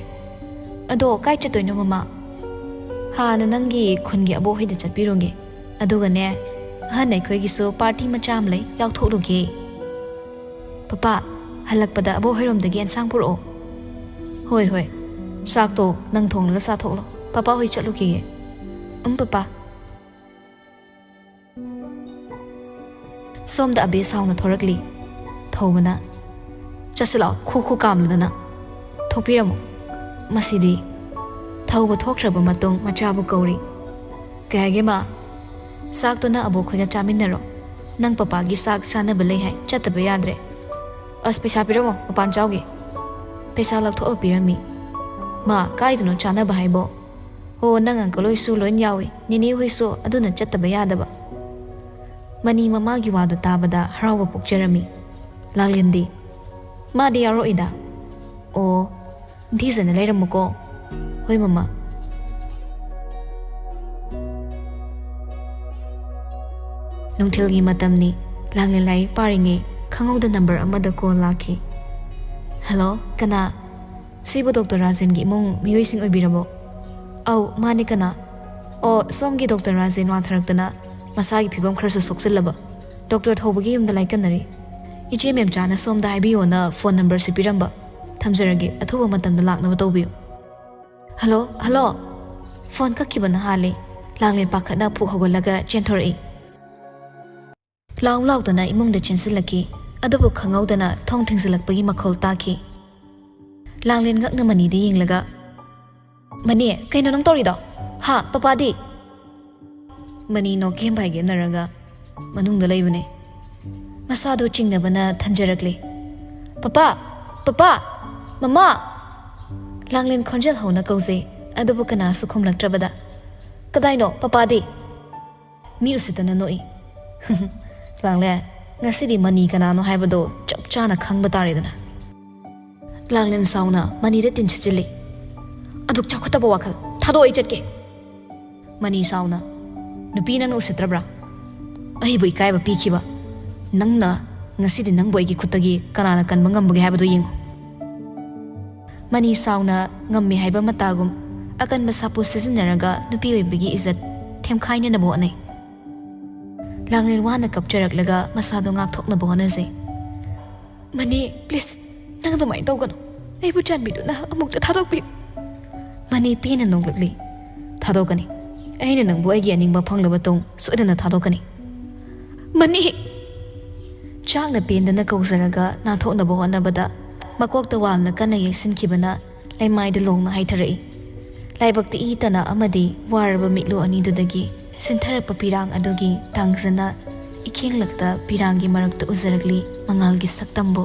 ꯑꯗꯣ ꯀꯥꯏ ꯆꯠꯇꯣꯏꯅꯣ ꯃꯃꯥ? ꯍꯥꯟꯅ ꯅꯪꯒꯤ ꯈꯨꯟꯒꯤ ꯑꯕꯣꯛ ꯍꯣꯏꯗ ꯆꯠꯄꯤꯔꯨꯒꯦ꯫ ꯑꯗꯨꯒꯅꯦ, ꯑꯍꯟ ꯑꯩꯈꯣꯏꯒꯤꯁꯨ ꯄꯥꯔꯇꯤ ꯃꯆꯥ ꯑꯃ ꯂꯩ, ꯌꯥꯎꯊꯣꯛꯂꯨꯒꯦ꯫ ꯄꯄꯥ, ꯍꯜꯂꯛꯄꯗ ꯑꯕꯣꯛ ꯍꯣꯏꯔꯣꯝꯗꯒꯤ ꯑꯦꯟꯁꯥꯡ ꯄꯨꯔꯛꯑꯣ꯫ ꯍꯣꯏ ꯍꯣꯏ, ꯆꯥꯛꯇꯣ ꯅꯪ ꯊꯣꯡꯂꯒ ꯆꯥꯊꯣꯛꯂꯣ꯫ ꯄꯄꯥ ꯍꯣꯏ ꯆꯠꯂꯨꯈꯤꯒꯦ꯫ ꯎꯝ ꯄꯄꯥ꯫ ꯁꯣꯝꯗ ꯑꯕꯦ ꯁꯥꯎꯅ ꯊꯣꯔꯛꯂꯤ꯫ ꯊꯧꯕꯅ, "ꯆꯠꯁꯤꯜꯂꯛꯑꯣ, ꯈꯨ ꯈꯨ ꯀꯥꯝꯂꯗꯅ꯫ ꯊꯣꯛꯄꯤꯔꯝꯃꯣ꯫" ꯃꯁꯤꯗꯤ꯫ ꯊꯧꯕ ꯊꯣꯛꯈ꯭ꯔꯕ ꯃꯇꯨꯡ ꯃꯆꯥꯕꯨ ꯀꯧꯔꯤ꯫ "ꯀꯩ ꯍꯥꯏꯒꯦ ꯃꯥ?" "ꯆꯥꯛꯇꯨꯅ ꯑꯕꯣꯛ ꯈꯣꯏꯒ ꯆꯥꯃꯤꯟꯅꯔꯣ꯫ ꯅꯪ ꯄꯄꯥꯒꯤ ꯆꯥꯛ ꯆꯥꯅꯕ ꯂꯩ ꯍꯥꯏ, ꯆꯠꯇꯕ ꯌꯥꯗ꯭ꯔꯦ꯫" "ꯑꯁ, ꯄꯩꯁꯥ ꯄꯤꯔꯝꯃꯣ, ꯃꯄꯥꯟ ꯆꯥꯎꯒꯦ꯫" ꯄꯩꯁꯥ ꯂꯧꯊꯣꯛꯑ ꯄꯤꯔꯝꯃꯤ꯫ "ꯃꯥ, ꯀꯥꯏꯗꯅꯣ ꯆꯥꯅꯕ ꯍꯥꯏꯕꯣ?" "ꯑꯣ, ꯅꯪ ꯑꯪꯀꯜ ꯍꯣꯏꯁꯨ ꯂꯣꯏ ꯌꯥꯎꯏ, ꯅꯦꯅꯦ ꯍꯣꯏꯁꯨ, ꯑꯗꯨꯅ ꯆꯠꯇꯕ ꯌꯥꯗꯕ꯫" ꯃꯅꯤ ꯃꯃꯥꯒꯤ ꯋꯥꯗꯣ ꯇꯥꯕꯗ ꯍꯔꯥꯎꯕ ꯄꯣꯛꯆꯔꯝꯃꯤ꯫ ꯂꯥꯡꯂꯦꯟꯗꯤ, "ꯃꯥꯗꯤ ꯌꯥꯎꯔꯛꯑꯣꯏꯗ꯫" "ꯑꯣ, ꯅꯤꯡꯊꯤꯖꯅ ꯂꯩꯔꯝꯃꯨꯀꯣ꯫" "ꯍꯣꯏ ꯃꯃꯥ꯫" ꯅꯨꯡꯊꯤꯜꯒꯤ ꯃꯇꯝꯅꯤ꯫ ꯂꯥꯡꯂꯦꯟ ꯂꯥꯏꯔꯤꯛ ꯄꯥꯔꯤꯉꯩ ꯈꯪꯍꯧꯗ ꯅꯝꯕꯔ ꯑꯃꯗ ꯀꯣꯜ ꯂꯥꯛꯈꯤ꯫ "ꯍꯜꯂꯣ, ꯀꯅꯥ?" "ꯁꯤꯕꯨ ꯗꯣꯛꯇꯔ ꯔꯥꯖꯦꯟꯒꯤ ꯏꯃꯨꯡ ꯃꯤꯑꯣꯏꯁꯤꯡ ꯑꯣꯏꯕꯤꯔꯕꯣ?" "ꯑꯧ, ꯃꯥꯅꯦ, ꯀꯅꯥ?" "ꯑꯣ, ꯁꯣꯝꯒꯤ ꯗꯣꯛꯇꯔ ꯔꯥꯖꯦꯟ ꯋꯥꯟꯊꯔꯛꯇꯅ ꯃꯁꯥꯒꯤ ꯐꯤꯕꯝ ꯈꯔꯁꯨ ꯁꯣꯛꯆꯤꯜꯂꯕ꯫ ꯗꯣꯛꯇꯔ ꯊꯧꯕꯒꯤ ꯌꯨꯝꯗ ꯂꯥꯏꯀꯠꯅꯔꯤ꯫ ꯏꯆꯦ ꯃꯦꯝꯆꯥꯅ ꯁꯣꯝꯗ ꯍꯥꯏꯕꯤꯌꯣꯅ ꯐꯣꯟ ꯅꯝꯕꯔꯁꯤ ꯄꯤꯔꯝꯕ꯫ ꯊꯝꯖꯔꯒꯦ, ꯑꯊꯨꯕ ꯃꯇꯝꯗ ꯂꯥꯛꯅꯕ ꯇꯧꯕꯤꯌꯨ꯫" "Hello, hello!" ꯐꯣꯟ ꯀꯛꯈꯤꯕꯅ ꯍꯥꯜꯂꯤ꯫ ꯂꯥꯡꯂꯦꯟ ꯄꯥꯈꯠꯅ ꯐꯨꯛ ꯍꯧꯒꯠꯂꯒ ꯆꯦꯟꯊꯣꯔꯛꯏ꯫ ꯂꯥꯎ ꯂꯥꯎꯗꯅ ꯏꯃꯨꯡꯗ ꯆꯦꯟꯁꯤꯜꯂꯛꯈꯤ꯫ ꯑꯗꯨꯕꯨ ꯈꯪꯍꯧꯗꯅ ꯊꯣꯡ ꯊꯤꯡꯖꯤꯜꯂꯛꯄꯒꯤ ꯃꯈꯣꯜ ꯇꯥꯈꯤ꯫ ꯂꯥꯡꯂꯦꯟ ꯉꯛꯅ ꯃꯅꯤꯗ ꯌꯦꯡꯂꯒ, "ꯃꯅꯤ, ꯀꯩꯅꯣ ꯅꯪ ꯇꯧꯔꯤꯗꯣ? ꯍꯥ, ꯄꯄꯥꯗꯤ?" ꯃꯅꯤ ꯅꯣꯛꯀꯦꯝ ꯄꯥꯏꯒꯦꯝꯅꯔꯒ ꯃꯅꯨꯡꯗ ꯂꯩꯕꯅꯦ꯫ ꯃꯁꯥꯗꯨ ꯆꯤꯡꯅꯕꯅ ꯊꯟꯖꯔꯛꯂꯦ꯫ "ꯄꯄꯥ! ꯄꯄꯥ! ꯃꯃꯥ!" ꯂꯥꯡꯂꯦꯟ ꯈꯣꯟꯖꯦꯜ ꯍꯧꯅ ꯀꯧꯖꯩ, ꯑꯗꯨꯕꯨ ꯀꯅꯥꯁꯨ ꯈꯨꯝꯂꯛꯇ꯭ꯔꯕꯗ, "ꯀꯗꯥꯏꯅꯣ ꯄꯄꯥꯗꯤ?" ꯃꯤ ꯎꯁꯤꯠꯇꯅ ꯅꯣꯛꯏ꯫ "ꯂꯥꯡꯂꯦꯟ, ꯉꯁꯤꯗꯤ ꯃꯅꯤ ꯀꯅꯥꯅꯣ ꯍꯥꯏꯕꯗꯣ ꯆꯞ ꯆꯥꯅ ꯈꯪꯕ ꯇꯥꯔꯦꯗꯅ꯫" ꯂꯥꯡꯂꯦꯟ ꯁꯥꯎꯅ ꯃꯅꯤꯗ ꯇꯤꯟ ꯁꯤꯠꯆꯤꯜꯂꯤ꯫ "ꯑꯗꯨꯛ ꯆꯥꯎꯈꯠꯇꯕ ꯋꯥꯈꯜ ꯊꯥꯗꯣꯛꯑꯣ, ꯑꯩ ꯆꯠꯀꯦ꯫" ꯃꯅꯤ ꯁꯥꯎꯅ, "ꯅꯨꯄꯤ, ꯅꯪꯅ ꯎꯁꯤꯠꯇ꯭ꯔꯕ꯭ꯔꯥ? ꯑꯩꯕꯨ ꯏꯀꯥꯏꯕ ꯄꯤꯈꯤꯕ ꯅꯪꯅ ꯉꯁꯤꯗꯤ ꯅꯪꯕꯨ ꯑꯩꯒꯤ ꯈꯨꯠꯇꯒꯤ ꯀꯅꯥꯅ ꯀꯟꯕ ꯉꯝꯕꯒꯦ ꯍꯥꯏꯕꯗꯨ ꯌꯦꯡꯉꯨ꯫" ꯃꯅꯤ ꯁꯥꯎꯅ ꯉꯝꯃꯤ ꯍꯥꯏꯕ ꯃꯇꯥꯒꯨꯝ ꯑꯀꯟꯕ ꯁꯥꯄꯣꯠ ꯁꯤꯖꯤꯟꯅꯔꯒ ꯅꯨꯄꯤ ꯑꯣꯏꯕꯒꯤ ꯏꯖꯠ ꯊꯦꯝꯈꯥꯏꯅꯅꯕ ꯍꯣꯠꯅꯩ꯫ ꯂꯥꯡꯂꯦꯟ ꯋꯥꯅ ꯀꯞꯆꯔꯛꯂꯒ ꯃꯁꯥꯗꯣ ꯉꯥꯛꯊꯣꯛꯅꯕ ꯍꯣꯠꯅꯖꯩ꯫ "ꯃꯅꯤ, please, ꯅꯪ ꯑꯗꯨꯃꯥꯏꯅ ꯇꯧꯒꯅꯨ꯫ ꯑꯩꯕꯨ ꯆꯥꯟꯕꯤꯗꯨꯅ ꯑꯃꯨꯛꯇ ꯊꯥꯗꯣꯛꯄꯤꯌꯨ꯫" ꯃꯅꯤ ꯄꯦꯟꯅ ꯅꯣꯛꯂꯛꯂꯤ꯫ "ꯊꯥꯗꯣꯛꯀꯅꯤ꯫ ꯑꯩꯅ ꯅꯪꯕꯨ ꯑꯩꯒꯤ ꯑꯅꯤꯡꯕ ꯐꯪꯂꯕ ꯇꯨꯡ ꯁꯣꯏꯗꯅ ꯊꯥꯗꯣꯛꯀꯅꯤ꯫" "ꯃꯅꯤ!" ꯆꯥꯛꯅ ꯄꯦꯟꯗꯅ ꯀꯧꯖꯔꯒ ꯅꯥꯟꯊꯣꯛꯅꯕ ꯍꯣꯠꯅꯕꯗ ꯃꯀꯣꯛꯇ ꯋꯥꯜꯅ ꯀꯟꯅ ꯌꯩꯁꯤꯟꯈꯤꯕꯅ ꯂꯩꯃꯥꯏꯗ ꯂꯣꯡꯅ ꯍꯥꯏꯊꯔꯛꯏ꯫ ꯂꯥꯏꯕꯛꯇ ꯏ ꯇꯅ ꯑꯃꯗꯤ ꯋꯥꯔꯕ ꯃꯤꯠꯂꯨ ꯑꯅꯤꯗꯨꯗꯒꯤ ꯁꯤꯟꯊꯔꯛꯄ ꯄꯤꯔꯥꯡ ꯑꯗꯨꯒꯤ ꯇꯥꯡꯖꯅ ꯏꯈꯦꯡꯂꯛꯇ ꯄꯤꯔꯥꯡꯒꯤ ꯃꯔꯛꯇ ꯎꯖꯔꯛꯂꯤ ꯃꯉꯥꯜꯒꯤ ꯁꯛꯇꯝꯕꯨ꯫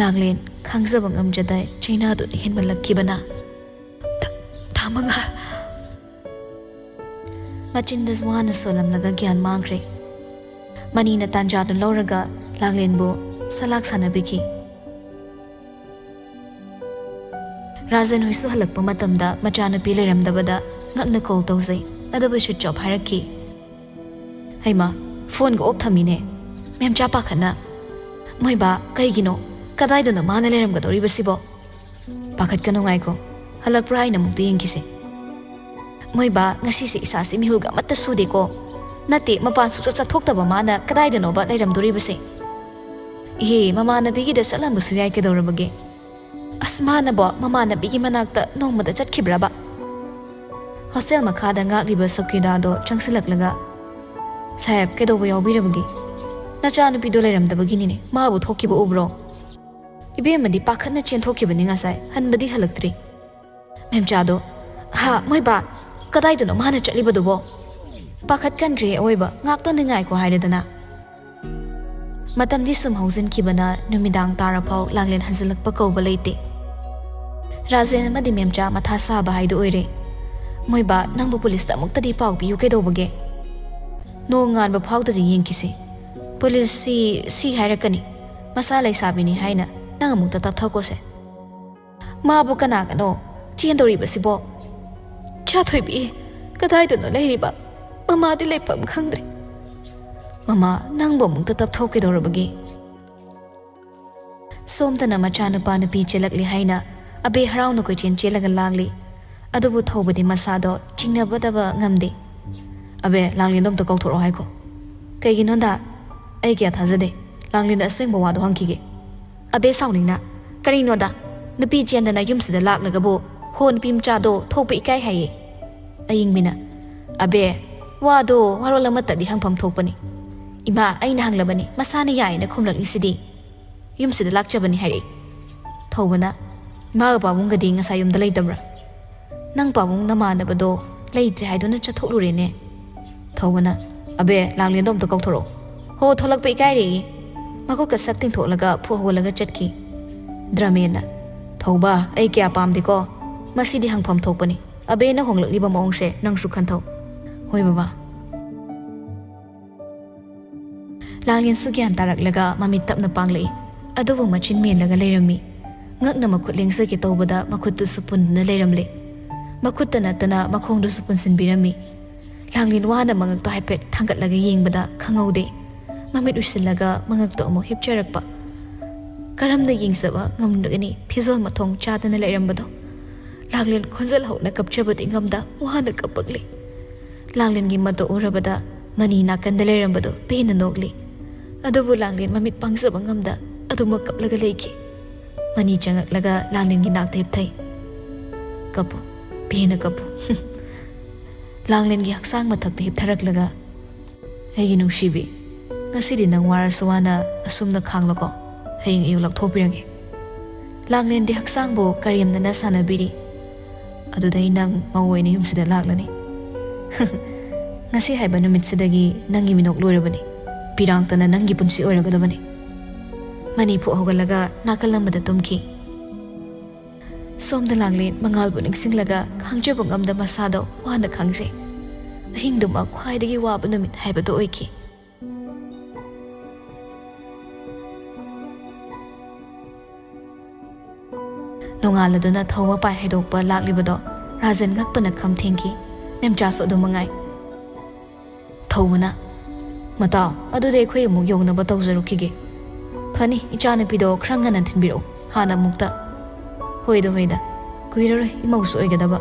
ꯂꯥꯡꯂꯦꯟ ꯈꯥꯡꯖꯕ ꯉꯝꯖꯗ ꯆꯩꯅꯥꯗꯨꯅ ꯍꯦꯟꯃꯜꯂꯛꯈꯤꯕꯅ꯫ "ꯊꯥ-, ꯊꯥ ꯃꯉꯥ!" ꯃꯆꯤꯟꯗ ꯋꯥꯅ ꯁꯣꯜꯂꯝꯂꯒ ꯒ꯭ꯌꯥꯟ ꯃꯥꯡꯈ꯭ꯔꯦ꯫ ꯃꯅꯤꯅ ꯇꯥꯟꯖꯥꯗꯨ ꯂꯧꯔꯒ ꯂꯥꯡꯂꯦꯟꯕꯨ ꯁꯂꯥꯛ ꯁꯥꯟꯅꯕꯤꯈꯤ꯫ ꯔꯥꯖꯟ ꯍꯣꯏꯁꯨ ꯍꯜꯂꯛꯄ ꯃꯇꯝꯗ ꯃꯆꯥꯅꯨꯄꯤ ꯂꯩꯔꯝꯗꯕꯗ ꯉꯛꯅ call ꯇꯧꯖꯩ, ꯑꯗꯨꯕꯨ switch off ꯍꯥꯏꯔꯛꯈꯤ꯫ "ꯍꯩꯃꯥ, phoneꯒ off ꯊꯝꯃꯤꯅꯦ꯫" ꯃꯦꯝꯆꯥ ꯄꯥꯈꯠꯅ, "ꯃꯣꯏ ꯕꯥ, ꯀꯩꯒꯤꯅꯣ? ꯀꯗꯥꯏꯗꯅꯣ ꯃꯥꯅ ꯂꯩꯔꯝꯒꯗꯧꯔꯤꯕꯁꯤꯕꯣ?" "ꯄꯥꯈꯠꯀꯅꯨ, ꯉꯥꯏꯈꯣ, ꯍꯜꯂꯛꯄ꯭ꯔꯥ ꯍꯥꯏꯅ ꯑꯃꯨꯛꯇ ꯌꯦꯡꯈꯤꯁꯦ꯫" "ꯃꯣꯏ ꯕꯥ, ꯉꯁꯤꯁꯦ ꯏꯁꯥꯁꯦ ꯃꯤꯍꯨꯜꯒ ꯑꯃꯠꯇ ꯁꯨꯗꯦꯀꯣ꯫ ꯅꯠꯇꯦ, ꯃꯄꯥꯟ ꯁꯨꯡꯆꯠ ꯆꯠꯊꯣꯛꯇꯕ ꯃꯥꯅ ꯀꯗꯥꯏꯗꯅꯣꯕ ꯂꯩꯔꯝꯗꯣꯔꯤꯕꯁꯦ?" "ꯏꯍꯦ, ꯃꯃꯥꯟꯅꯕꯤꯒꯤꯗ ꯆꯠꯂꯝꯕꯁꯨ ꯌꯥꯏ, ꯀꯩꯗꯧꯔꯕꯒꯦ?" "ꯑꯁ, ꯃꯥꯅꯕꯣ ꯃꯃꯥꯟꯅꯕꯤꯒꯤ ꯃꯅꯥꯛꯇ ꯅꯣꯡꯃꯗ ꯆꯠꯈꯤꯕ꯭ꯔꯕ?" Hostel ꯃꯈꯥꯗ ꯉꯥꯛꯂꯤꯕ ꯁꯀꯤꯗꯥꯗꯣ ꯆꯪꯁꯤꯜꯂꯛꯂꯒ, "ꯁꯥꯍꯦꯕ, ꯀꯩꯗꯧꯕ ꯌꯥꯎꯕꯤꯔꯕꯒꯦ?" "ꯅꯆꯥꯅꯨꯄꯤꯗꯣ ꯂꯩꯔꯝꯗꯕꯒꯤꯅꯤꯅꯦ, ꯃꯥꯕꯨ ꯊꯣꯛꯈꯤꯕ ꯎꯕ꯭ꯔꯣ?" ꯏꯕꯦꯝꯃꯗꯤ ꯄꯥꯈꯠꯅ ꯆꯦꯟꯊꯣꯛꯈꯤꯕꯅꯤ ꯉꯁꯥꯏ, ꯍꯟꯕꯗꯤ ꯍꯜꯂꯛꯇ꯭ꯔꯤ꯫ ꯃꯦꯝꯆꯥꯗꯣ, "ꯍꯥ, ꯃꯣꯏ ꯕꯥ, ꯀꯗꯥꯏꯗꯅꯣ ꯃꯥꯅ ꯆꯠꯂꯤꯕꯗꯨꯕꯣ?" "ꯄꯥꯈꯠꯀꯟꯈ꯭ꯔꯦ ꯑꯋꯣꯏꯕ, ꯉꯥꯛꯇꯪꯗꯤ ꯉꯥꯏꯈꯣ ꯍꯥꯏꯔꯦꯗꯅ꯫" ꯃꯇꯝꯗꯤ ꯁꯨꯝ ꯍꯧꯖꯤꯟꯈꯤꯕꯅ ꯅꯨꯃꯤꯗꯥꯡ ꯇꯥꯔꯐꯥꯎ ꯂꯥꯡꯂꯦꯟ ꯍꯟꯖꯤꯜꯂꯛꯄ ꯀꯧꯕ ꯂꯩꯇꯦ꯫ ꯔꯥꯖꯦꯟ ꯑꯃꯗꯤ ꯃꯦꯝꯆꯥ ꯃꯊꯥ ꯁꯥꯕ ꯍꯥꯏꯗꯨ ꯑꯣꯏꯔꯦ꯫ "ꯃꯣꯏ ꯕꯥ, ꯅꯪꯕꯨ ꯄꯨꯂꯤꯁꯇ ꯑꯃꯨꯛꯇꯗꯤ ꯄꯥꯎ ꯄꯤꯌꯨ, ꯀꯩꯗꯧꯕꯒꯦ?" "ꯅꯣꯡ ꯉꯥꯟꯕ ꯐꯥꯎꯗꯗꯤ ꯌꯦꯡꯈꯤꯁꯤ꯫ ꯄꯨꯂꯤꯁꯁꯤ ꯁꯤ ꯍꯥꯏꯔꯛꯀꯅꯤ, ꯃꯁꯥ ꯂꯩꯁꯥꯕꯤꯅꯤ ꯍꯥꯏꯅ꯫ ꯅꯪ ꯑꯃꯨꯛꯇ ꯇꯞꯊꯈꯣꯁꯦ꯫" "ꯃꯥꯕꯨ ꯀꯅꯥꯒꯅꯣ ꯆꯦꯟꯗꯧꯔꯤꯕꯁꯤꯕꯣ?" "ꯏꯆꯥ ꯊꯣꯏꯕꯤ, ꯀꯗꯥꯏꯗꯅꯣ ꯂꯩꯔꯤꯕ? ꯃꯃꯥꯗꯤ ꯂꯩꯐꯝ ꯈꯪꯗ꯭ꯔꯦ꯫ ꯃꯃꯥ, ꯅꯪꯕꯨ ꯑꯃꯨꯛꯇ ꯇꯞꯊꯣꯛꯀꯗꯧꯔꯕꯒꯦ?" ꯁꯣꯝꯗꯅ ꯃꯆꯥꯅꯨꯄꯥ ꯅꯨꯄꯤ ꯆꯦꯜꯂꯛꯂꯦ ꯍꯥꯏꯅ ꯑꯕꯦ ꯍꯔꯥꯎꯅ ꯀꯣꯏꯆꯦꯟ ꯆꯦꯜꯂꯒ ꯂꯥꯛꯂꯤ꯫ ꯑꯗꯨꯕꯨ ꯊꯧꯕꯗꯤ ꯃꯁꯥꯗꯣ ꯆꯤꯡꯅꯕꯗꯕ ꯉꯝꯗꯦ꯫ "ꯑꯕꯦ, ꯂꯥꯡꯂꯦꯟꯗꯣ ꯑꯝꯇ ꯀꯧꯊꯣꯔꯛꯑꯣ" ꯍꯥꯏꯈꯣ꯫ "ꯀꯩꯒꯤꯅꯣꯗ? ꯑꯩ ꯀꯌꯥ ꯊꯥꯖꯗꯦ꯫ ꯂꯥꯡꯂꯦꯟꯗ ꯑꯁꯦꯡꯕ ꯋꯥꯗꯣ ꯍꯪꯈꯤꯒꯦ꯫" ꯑꯕꯦ ꯁꯥꯎꯅꯤꯡꯅ, "ꯀꯔꯤꯅꯣꯗ? ꯅꯨꯄꯤ ꯆꯦꯟꯗꯅ ꯌꯨꯝꯁꯤꯗ ꯂꯥꯛꯂꯒꯕꯨ, ꯍꯣ, ꯅꯨꯄꯤ ꯃꯆꯥꯗꯣ ꯊꯣꯛꯄ ꯏꯀꯥꯏ ꯍꯥꯏꯌꯦ꯫" ꯑꯌꯤꯡꯕꯤꯅ, "ꯑꯕꯦ, ꯋꯥꯗꯣ ꯋꯥꯔꯣꯜ ꯑꯃꯠꯇꯗꯤ ꯍꯪꯐꯝ ꯊꯣꯛꯄꯅꯤ꯫ ꯏꯃꯥ, ꯑꯩꯅ ꯍꯪꯂꯕꯅꯤ, ꯃꯁꯥꯅ ꯌꯥꯏꯌꯦꯅ ꯈꯨꯝꯂꯛꯂꯤꯁꯤꯗꯤ꯫ ꯌꯨꯝꯁꯤꯗ ꯂꯥꯛꯆꯕꯅꯤ ꯍꯥꯏꯔꯛꯏ꯫" ꯊꯧꯕꯅ, "ꯏꯃꯥꯒ ꯄꯥꯕꯨꯡꯒꯗꯤ ꯉꯁꯥꯏ ꯌꯨꯝꯗ ꯂꯩꯇꯕ꯭ꯔꯥ? ꯅꯪ ꯄꯥꯕꯨꯡ ꯅꯃꯥꯟꯅꯕꯗꯣ ꯂꯩꯇ꯭ꯔꯦ ꯍꯥꯏꯗꯨꯅ ꯆꯠꯊꯣꯛꯂꯨꯔꯦꯅꯦ꯫" ꯊꯧꯕꯅ, "ꯑꯕꯦ, ꯂꯥꯡꯂꯦꯟꯗꯣ ꯑꯝꯇ ꯀꯧꯊꯣꯔꯛꯑꯣ꯫" "ꯍꯣ, ꯊꯣꯛꯂꯛꯄ ꯏꯀꯥꯏꯔꯦꯌꯦ꯫" ꯃꯈꯨꯠꯀ ꯁꯛ ꯇꯤꯡꯊꯣꯛꯂꯒ ꯐꯨ ꯍꯧꯒꯠꯂꯒ ꯆꯠꯈꯤ꯫ ꯗ꯭ꯔꯃꯦꯟꯅ, "ꯊꯧꯕ, ꯑꯩ ꯀꯌꯥ ꯄꯥꯝꯗꯦꯀꯣ꯫ ꯃꯁꯤꯗꯤ ꯍꯪꯐꯝ ꯊꯣꯛꯄꯅꯤ꯫ ꯑꯕꯦꯅ ꯍꯣꯡꯂꯛꯂꯤꯕ ꯃꯑꯣꯡꯁꯦ ꯅꯪꯁꯨ ꯈꯟꯊꯧ꯫" "ꯍꯣꯏ ꯕꯕꯥ꯫" ꯂꯥꯡꯂꯦꯟꯁꯨ ꯒ꯭ꯌꯥꯟ ꯇꯥꯔꯛꯂꯒ ꯃꯃꯤꯠ ꯇꯞꯅ ꯄꯥꯡꯂꯛꯏ꯫ ꯑꯗꯨꯕꯨ ꯃꯆꯤꯟ ꯃꯦꯜꯂꯒ ꯂꯩꯔꯝꯃꯤ꯫ ꯉꯛꯅ ꯃꯈꯨꯠ ꯂꯦꯡꯖꯒꯦ ꯇꯧꯕꯗ ꯃꯈꯨꯠꯇꯨꯁꯨ ꯄꯨꯟꯗꯨꯅ ꯂꯩꯔꯝꯂꯦ꯫ ꯃꯈꯨꯠꯇ ꯅꯠꯇꯅ ꯃꯈꯣꯡꯗꯨꯁꯨ ꯄꯨꯟꯁꯤꯟꯕꯤꯔꯝꯃꯤ꯫ ꯂꯥꯡꯂꯦꯟ ꯋꯥꯅ ꯃꯉꯛꯇꯣ ꯍꯥꯏꯐꯦꯠ ꯊꯥꯡꯒꯠꯂꯒ ꯌꯦꯡꯕꯗ ꯈꯪꯍꯧꯗꯦ꯫ ꯃꯃꯤꯠ ꯎꯏꯁꯤꯜꯂꯒ ꯃꯉꯛꯇꯣ ꯑꯃꯨꯛ ꯍꯤꯞꯆꯔꯛꯄ꯫ ꯀꯔꯝꯅ ꯌꯦꯡꯖꯕ ꯉꯝꯂꯒꯅꯤ ꯐꯤꯖꯣꯜ ꯃꯊꯣꯡ ꯆꯥꯗꯅ ꯂꯩꯔꯝꯕꯗꯣ? ꯂꯥꯡꯂꯦꯟ ꯈꯣꯟꯖꯦꯜ ꯍꯧꯅ ꯀꯞꯆꯕꯗꯤ ꯉꯝꯗ ꯋꯥꯅ ꯀꯞꯄꯛꯂꯤ꯫ ꯂꯥꯡꯂꯦꯟꯒꯤ ꯃꯇꯧ ꯎꯔꯕꯗ ꯃꯅꯤ ꯅꯥꯀꯟꯗ ꯂꯩꯔꯝꯕꯗꯨ ꯄꯦꯟꯅ ꯅꯣꯛꯂꯤ꯫ ꯑꯗꯨꯕꯨ ꯂꯥꯡꯂꯦꯟ ꯃꯃꯤꯠ ꯄꯥꯡꯖꯕ ꯉꯝꯗ ꯑꯗꯨꯃꯛ ꯀꯞꯂꯒ ꯂꯩꯈꯤ꯫ ꯃꯅꯤ ꯆꯪꯉꯛꯂꯒ ꯂꯥꯡꯂꯦꯟꯒꯤ ꯅꯥꯛꯇ ꯍꯤꯞꯊꯩ꯫ "ꯀꯞꯄꯨ, ꯄꯦꯟꯅ ꯀꯞꯄꯨ꯫" ꯂꯥꯡꯂꯦꯟꯒꯤ ꯍꯛꯆꯥꯡ ꯃꯊꯛꯇ ꯍꯤꯞꯊꯔꯛꯂꯒ, "ꯑꯩꯒꯤ ꯅꯨꯡꯁꯤꯕꯤ, ꯉꯁꯤꯗꯤ ꯅꯪ ꯋꯥꯔꯁꯨ ꯋꯥꯅ ꯑꯁꯨꯝꯅ ꯈꯥꯡꯂꯣꯀꯣ꯫ ꯍꯌꯦꯡ ꯑꯌꯨꯛ ꯂꯧꯊꯣꯛꯄꯤꯔꯒꯦ꯫" ꯂꯥꯡꯂꯦꯟꯗꯤ ꯍꯛꯆꯥꯡꯕꯨ ꯀꯔꯦꯝꯅꯅ ꯁꯥꯟꯅꯕꯤꯔꯤ꯫ "ꯑꯗꯨꯗ ꯑꯩ ꯅꯪ ꯃꯧ ꯑꯣꯏꯅ ꯌꯨꯝꯁꯤꯗ ꯂꯥꯛꯂꯅꯤ꯫" "ꯉꯁꯤ ꯍꯥꯏꯕ ꯅꯨꯃꯤꯠꯁꯤꯗꯒꯤ ꯅꯪꯒꯤ ꯃꯤꯅꯣꯛ ꯂꯣꯏꯔꯕꯅꯤ꯫ ꯄꯤꯔꯥꯡꯇꯅ ꯅꯪꯒꯤ ꯄꯨꯟꯁꯤ ꯑꯣꯏꯔꯒꯗꯕꯅꯤ꯫" ꯃꯅꯤꯐꯨ ꯍꯧꯒꯠꯂꯒ ꯅꯥꯀꯜ ꯑꯃꯗ ꯇꯨꯝꯈꯤ꯫ ꯁꯣꯝꯗ ꯂꯥꯡꯂꯦꯟ ꯃꯉꯥꯜꯕꯨ ꯅꯤꯡꯁꯤꯡꯂꯒ ꯈꯥꯡꯖꯕ ꯉꯝꯗ ꯃꯁꯥꯗꯣ ꯋꯥꯅ ꯈꯥꯡꯖꯩ꯫ ꯑꯍꯤꯡꯗꯨꯃꯛ ꯈ꯭ꯋꯥꯏꯗꯒꯤ ꯋꯥꯕ ꯅꯨꯃꯤꯠ ꯍꯥꯏꯕꯗꯨ ꯑꯣꯏꯈꯤ꯫ ꯅꯣꯡꯉꯥꯜꯂꯗꯨꯅ ꯊꯧꯕ ꯄꯥꯏ ꯍꯩꯗꯣꯛꯄ ꯂꯥꯛꯂꯤꯕꯗꯣ ꯔꯥꯖꯟ ꯉꯛꯄꯅ ꯈꯝ ꯊꯦꯡꯈꯤ꯫ ꯃꯦꯝꯆꯥꯁꯨ ꯑꯗꯨꯝ ꯃꯉꯥꯏ꯫ ꯊꯧꯕꯅ, "ꯃꯇꯥꯎ, ꯑꯗꯨꯗꯤ ꯑꯩꯈꯣꯏ ꯑꯃꯨꯛ ꯌꯧꯅꯕ ꯇꯧꯖꯔꯨꯈꯤꯒꯦ꯫ ꯐꯅꯤ, ꯏꯆꯥꯅꯨꯄꯤꯗꯣ ꯈꯔ ꯉꯟꯅ ꯊꯤꯟꯕꯤꯔꯛꯎ, ꯍꯥꯟꯅ ꯑꯃꯨꯛꯇ꯫" "ꯍꯣꯏꯗ, ꯍꯣꯏꯗ, ꯀꯨꯏꯔꯔꯣꯏ, ꯏꯃꯧꯁꯨ ꯑꯣꯏꯒꯗꯕ꯫"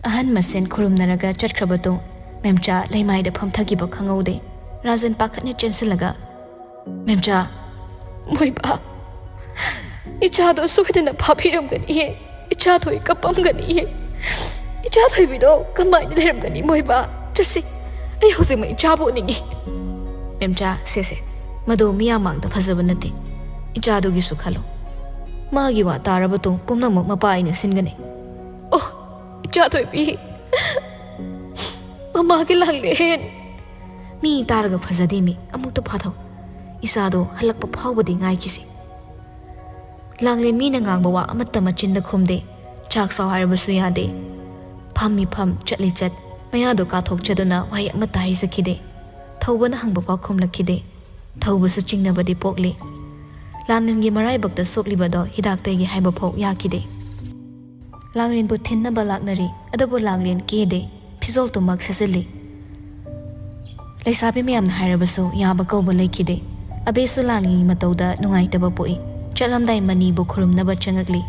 ꯑꯍꯟ ꯃꯁꯦꯟ ꯈꯨꯔꯨꯝꯅꯔꯒ ꯆꯠꯈ꯭ꯔꯕ ꯇꯨꯡ ꯃꯦꯝꯆꯥ ꯂꯩꯃꯥꯏꯗ ꯐꯝꯊꯈꯤꯕ ꯈꯪꯍꯧꯗꯦ꯫ ꯔꯥꯖꯟ ꯄꯥꯈꯠꯅ ꯆꯦꯟꯁꯤꯜꯂꯒ, "ꯃꯦꯝꯆꯥ, ꯃꯣꯏꯕꯥ, ꯏꯆꯥꯗꯣ ꯁꯣꯏꯗꯅ ꯐꯥꯕꯤꯔꯝꯒꯅꯤꯌꯦ꯫ ꯏꯆꯥ ꯊꯣꯏ ꯀꯞꯄꯝꯒꯅꯤꯌꯦ꯫ ꯏꯆꯥ ꯊꯣꯏꯕꯤꯗꯣ ꯀꯃꯥꯏꯅ ꯂꯩꯔꯝꯒꯅꯤ, ꯃꯣꯏꯕꯥ? ꯆꯠꯁꯤ, ꯑꯩ ꯍꯧꯖꯤꯛꯃꯛ ꯏꯆꯥꯕꯨ ꯎꯅꯤꯡꯉꯤ꯫" "ꯃꯦꯝꯆꯥ, ꯁꯦ ꯁꯦ, ꯃꯗꯨ ꯃꯤꯌꯥꯝ ꯃꯥꯡꯗ ꯐꯖꯕ ꯅꯠꯇꯦ꯫ ꯏꯆꯥꯗꯨꯒꯤꯁꯨ ꯈꯜꯂꯨ꯫ ꯃꯥꯒꯤ ꯋꯥ ꯇꯥꯔꯕ ꯇꯨꯡ ꯄꯨꯝꯅꯃꯛ ꯃꯄꯥ ꯑꯩꯅ ꯁꯤꯟꯒꯅꯤ꯫" "ꯑꯣ, ꯏꯆꯥ ꯊꯣꯏꯕꯤ, ꯃꯃꯥꯒꯤ ꯂꯥꯡꯂꯦꯟ꯫" "ꯃꯤ ꯇꯥꯔꯒ ꯐꯖꯗꯦ ꯃꯤ, ꯑꯃꯨꯛꯇ ꯐꯥꯊꯧ꯫ ꯏꯆꯥꯗꯣ ꯍꯜꯂꯛꯄ ꯐꯥꯎꯕꯗꯤ ꯉꯥꯏꯈꯤꯁꯤ꯫" ꯂꯥꯡꯂꯦꯟ ꯃꯤꯅ ꯉꯥꯡꯕ ꯋꯥ ꯑꯃꯠꯇ ꯃꯆꯤꯟꯗ ꯈꯨꯝꯗꯦ꯫ ꯆꯥꯛ ꯆꯥꯎ ꯍꯥꯏꯔꯕꯁꯨ ꯌꯥꯗꯦ꯫ ꯐꯝꯃꯤ ꯐꯝ, ꯆꯠꯂꯤ ꯆꯠ, ꯃꯌꯥꯗꯣ ꯀꯥꯊꯣꯛꯆꯗꯨꯅ ꯋꯥꯍꯩ ꯑꯃꯠꯇ ꯍꯥꯏꯖꯈꯤꯗꯦ꯫ ꯊꯧꯕꯅ ꯍꯪꯕ ꯐꯥꯎ ꯈꯨꯝꯂꯛꯈꯤꯗꯦ꯫ ꯊꯧꯕꯁꯨ ꯆꯤꯡꯅꯕꯗꯤ ꯄꯣꯛꯂꯤ꯫ ꯂꯥꯡꯂꯦꯟꯒꯤ ꯃꯔꯥꯏꯕꯛꯇ ꯁꯣꯛꯂꯤꯕꯗꯣ ꯍꯤꯗꯥꯛ ꯇꯩꯒꯦ ꯍꯥꯏꯕ ꯐꯥꯎ ꯌꯥꯈꯤꯗꯦ꯫ ꯂꯥꯡꯂꯦꯟꯕꯨ ꯊꯤꯟꯅꯕ ꯂꯥꯛꯅꯔꯤ, ꯑꯗꯨꯕꯨ ꯂꯥꯡꯂꯦꯟ ꯀꯦꯗꯦ, ꯐꯤꯖꯣꯜ ꯇꯨꯃꯛ ꯁꯦꯠꯆꯤꯜꯂꯤ꯫ ꯂꯩꯁꯥꯕꯤ ꯃꯌꯥꯝꯅ ꯍꯥꯏꯔꯕꯁꯨ ꯌꯥꯕ ꯀꯧꯕ ꯂꯩꯈꯤꯗꯦ꯫ ꯑꯕꯦꯁꯨ ꯂꯥꯡꯂꯦꯟꯒꯤ ꯃꯇꯧꯗ ꯅꯨꯡꯉꯥꯏꯇꯕ ꯄꯣꯛꯏ꯫ ꯆꯠꯂꯝꯗꯥꯏ ꯃꯅꯤꯕꯨ ꯈꯨꯔꯨꯝꯅꯕ ꯆꯪꯉꯛꯂꯤ꯫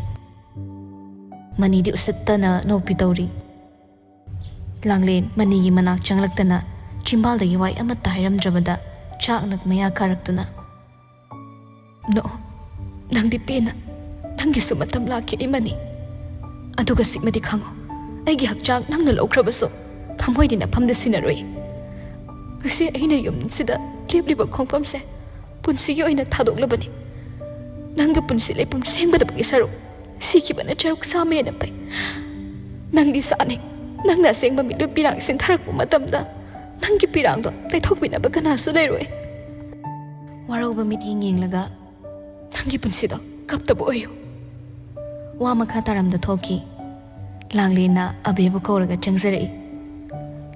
ꯃꯅꯤꯗꯤ ꯎꯁꯤꯠꯇꯅ ꯅꯣꯛꯄꯤ ꯇꯧꯔꯤ꯫ ꯂꯥꯡꯂꯦꯟ ꯃꯅꯤꯒꯤ ꯃꯅꯥꯛ ꯆꯪꯂꯛꯇꯅ ꯆꯤꯝꯕꯥꯜꯗꯒꯤ ꯋꯥꯍꯩ ꯑꯃꯠꯇ ꯍꯥꯏꯔꯝꯗ꯭ꯔꯕꯗ ꯆꯥꯛꯅ ꯃꯌꯥ ꯀꯥꯔꯛꯇꯨꯅ, "ꯅꯣꯛꯑꯣ, ꯅꯪꯗꯤ ꯄꯦꯟꯅ, ꯅꯪꯒꯤꯁꯨ ꯃꯇꯝ ꯂꯥꯛꯈꯤꯅꯤ ꯃꯅꯤ꯫ ꯑꯗꯨꯒ ꯁꯤꯃꯗꯤ ꯈꯪꯉꯣ, ꯑꯩꯒꯤ ꯍꯛꯆꯥꯡ ꯅꯪꯅ ꯂꯧꯈ꯭ꯔꯕꯁꯨ ꯊꯃꯣꯏꯗꯤ ꯅꯐꯝꯗ ꯁꯤꯟꯅꯔꯣꯏ꯫ ꯉꯁꯤ ꯑꯩꯅ ꯌꯨꯝꯁꯤꯗ ꯂꯦꯞꯂꯤꯕ ꯈꯣꯡꯐꯝꯁꯦ ꯄꯨꯟꯁꯤꯒꯤ ꯑꯣꯏꯅ ꯊꯥꯗꯣꯛꯂꯕꯅꯤ꯫ ꯅꯪꯒ ꯄꯨꯟꯁꯤ ꯂꯩꯄꯨꯡ ꯁꯦꯝꯒꯗꯕꯒꯤ ꯁꯔꯨꯛ ꯁꯤꯈꯤꯕꯅ ꯆꯔꯨꯛ ꯆꯥꯝꯃ ꯍꯦꯟꯅ ꯐꯩ꯫ ꯅꯪꯗꯤ ꯁꯥꯅꯤ, ꯅꯪꯅ ꯑꯁꯦꯡꯕ ꯃꯤꯠꯂꯨ ꯄꯤꯔꯥꯡ ꯁꯤꯟꯊꯔꯛꯄ ꯃꯇꯝꯗ ꯅꯪꯒꯤ ꯄꯤꯔꯥꯡꯗꯣ ꯇꯩꯊꯣꯛꯄꯤꯅꯕ ꯀꯅꯥꯁꯨ ꯂꯩꯔꯣꯏ꯫" ꯋꯥꯔꯧꯕ ꯃꯤꯠꯌꯦꯡ ꯌꯦꯡꯂꯒ, "ꯅꯪꯒꯤ ꯄꯨꯟꯁꯤꯗꯣ ꯀꯞꯇꯕ ꯑꯣꯏꯌꯨ꯫" ꯋꯥ ꯃꯈꯥ ꯇꯥꯔꯝꯗ ꯊꯣꯛꯈꯤ꯫ ꯂꯥꯡꯂꯦꯟꯅ ꯑꯕꯦꯕꯨ ꯀꯧꯔꯒ ꯆꯪꯖꯔꯛꯏ꯫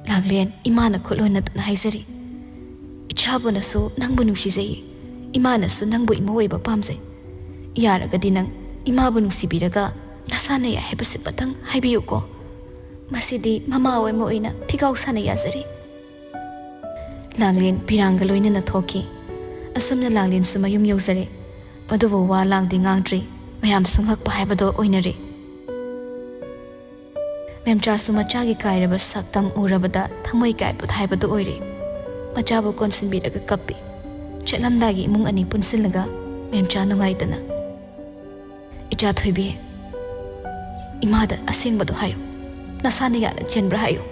"ꯂꯥꯡꯂꯦꯟ, ꯏꯃꯥꯅ ꯈꯨꯠ ꯂꯣꯟꯅꯗꯨꯅ ꯍꯥꯏꯖꯔꯤ꯫ ꯏꯆꯥꯕꯨꯅꯁꯨ ꯅꯪꯕꯨ ꯅꯨꯡꯁꯤꯖꯩ, ꯏꯃꯥꯅꯁꯨ ꯅꯪꯕꯨ ꯏꯃꯧ ꯑꯣꯏꯕ ꯄꯥꯝꯖꯩ꯫ ꯌꯥꯔꯒꯗꯤ ꯅꯪ ꯏꯃꯥꯕꯨ ꯅꯨꯡꯁꯤꯕꯤꯔꯒ ꯅꯁꯥꯅ ꯌꯥꯏ ꯍꯥꯏꯕꯁꯤꯃꯇꯪ ꯍꯥꯏꯕꯤꯌꯨꯀꯣ꯫ ꯃꯁꯤꯗꯤ ꯃꯃꯥ ꯑꯣꯏ ꯑꯃ ꯑꯣꯏꯅ ꯐꯤꯒꯥꯎ ꯁꯥꯅ ꯌꯥꯖꯔꯤ꯫ ꯂꯥꯡꯂꯦꯟ ꯄꯤꯔꯥꯡꯒ ꯂꯣꯏꯅꯅ ꯊꯣꯛꯈꯤ꯫ ꯑꯁꯨꯝꯅ ꯂꯥꯡꯂꯦꯟꯁꯨ ꯃꯌꯨꯝ ꯌꯧꯖꯔꯦ꯫ ꯑꯗꯨꯕꯨ ꯋꯥ ꯂꯥꯡꯗꯤ ꯉꯥꯡꯗ꯭ꯔꯤ꯫ ꯃꯌꯥꯝꯁꯨ ꯉꯛꯄ ꯍꯥꯏꯕꯗꯣ ꯑꯣꯏꯅꯔꯦ꯫ ꯃꯦꯝꯆꯥꯁꯨ ꯃꯆꯥꯒꯤ ꯀꯥꯏꯔꯕ ꯁꯛꯇꯝ ꯎꯔꯕꯗ ꯊꯃꯣꯏ ꯀꯥꯏꯕ ꯍꯥꯏꯕꯗꯨ ꯑꯣꯏꯔꯦ꯫ ꯃꯆꯥꯕꯨ ꯀꯣꯟꯁꯤꯟꯕꯤꯔꯒ ꯀꯞꯄꯤ꯫ ꯆꯠꯂꯝꯗꯥꯏꯒꯤ ꯏꯃꯨꯡ ꯑꯅꯤ ꯄꯨꯟꯁꯤꯜꯂꯒ ꯃꯦꯝꯆꯥ ꯅꯨꯡꯉꯥꯏꯇꯅ, "ꯏꯆꯥ ꯊꯣꯏꯕꯤ, ꯏꯃꯥꯗ ꯑꯁꯦꯡꯕꯗꯣ ꯍꯥꯏꯌꯨ꯫ ꯅꯁꯥꯅ ꯌꯥꯅ ꯆꯦꯟꯕ꯭ꯔꯥ ꯍꯥꯏꯌꯨ꯫"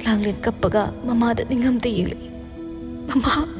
ꯂꯥꯡꯂꯦꯟ ꯀꯞꯄꯒ ꯃꯃꯥꯗ ꯅꯤꯡꯉꯝꯗ ꯌꯦꯡꯂꯤ꯫ "ꯃꯃꯥ!"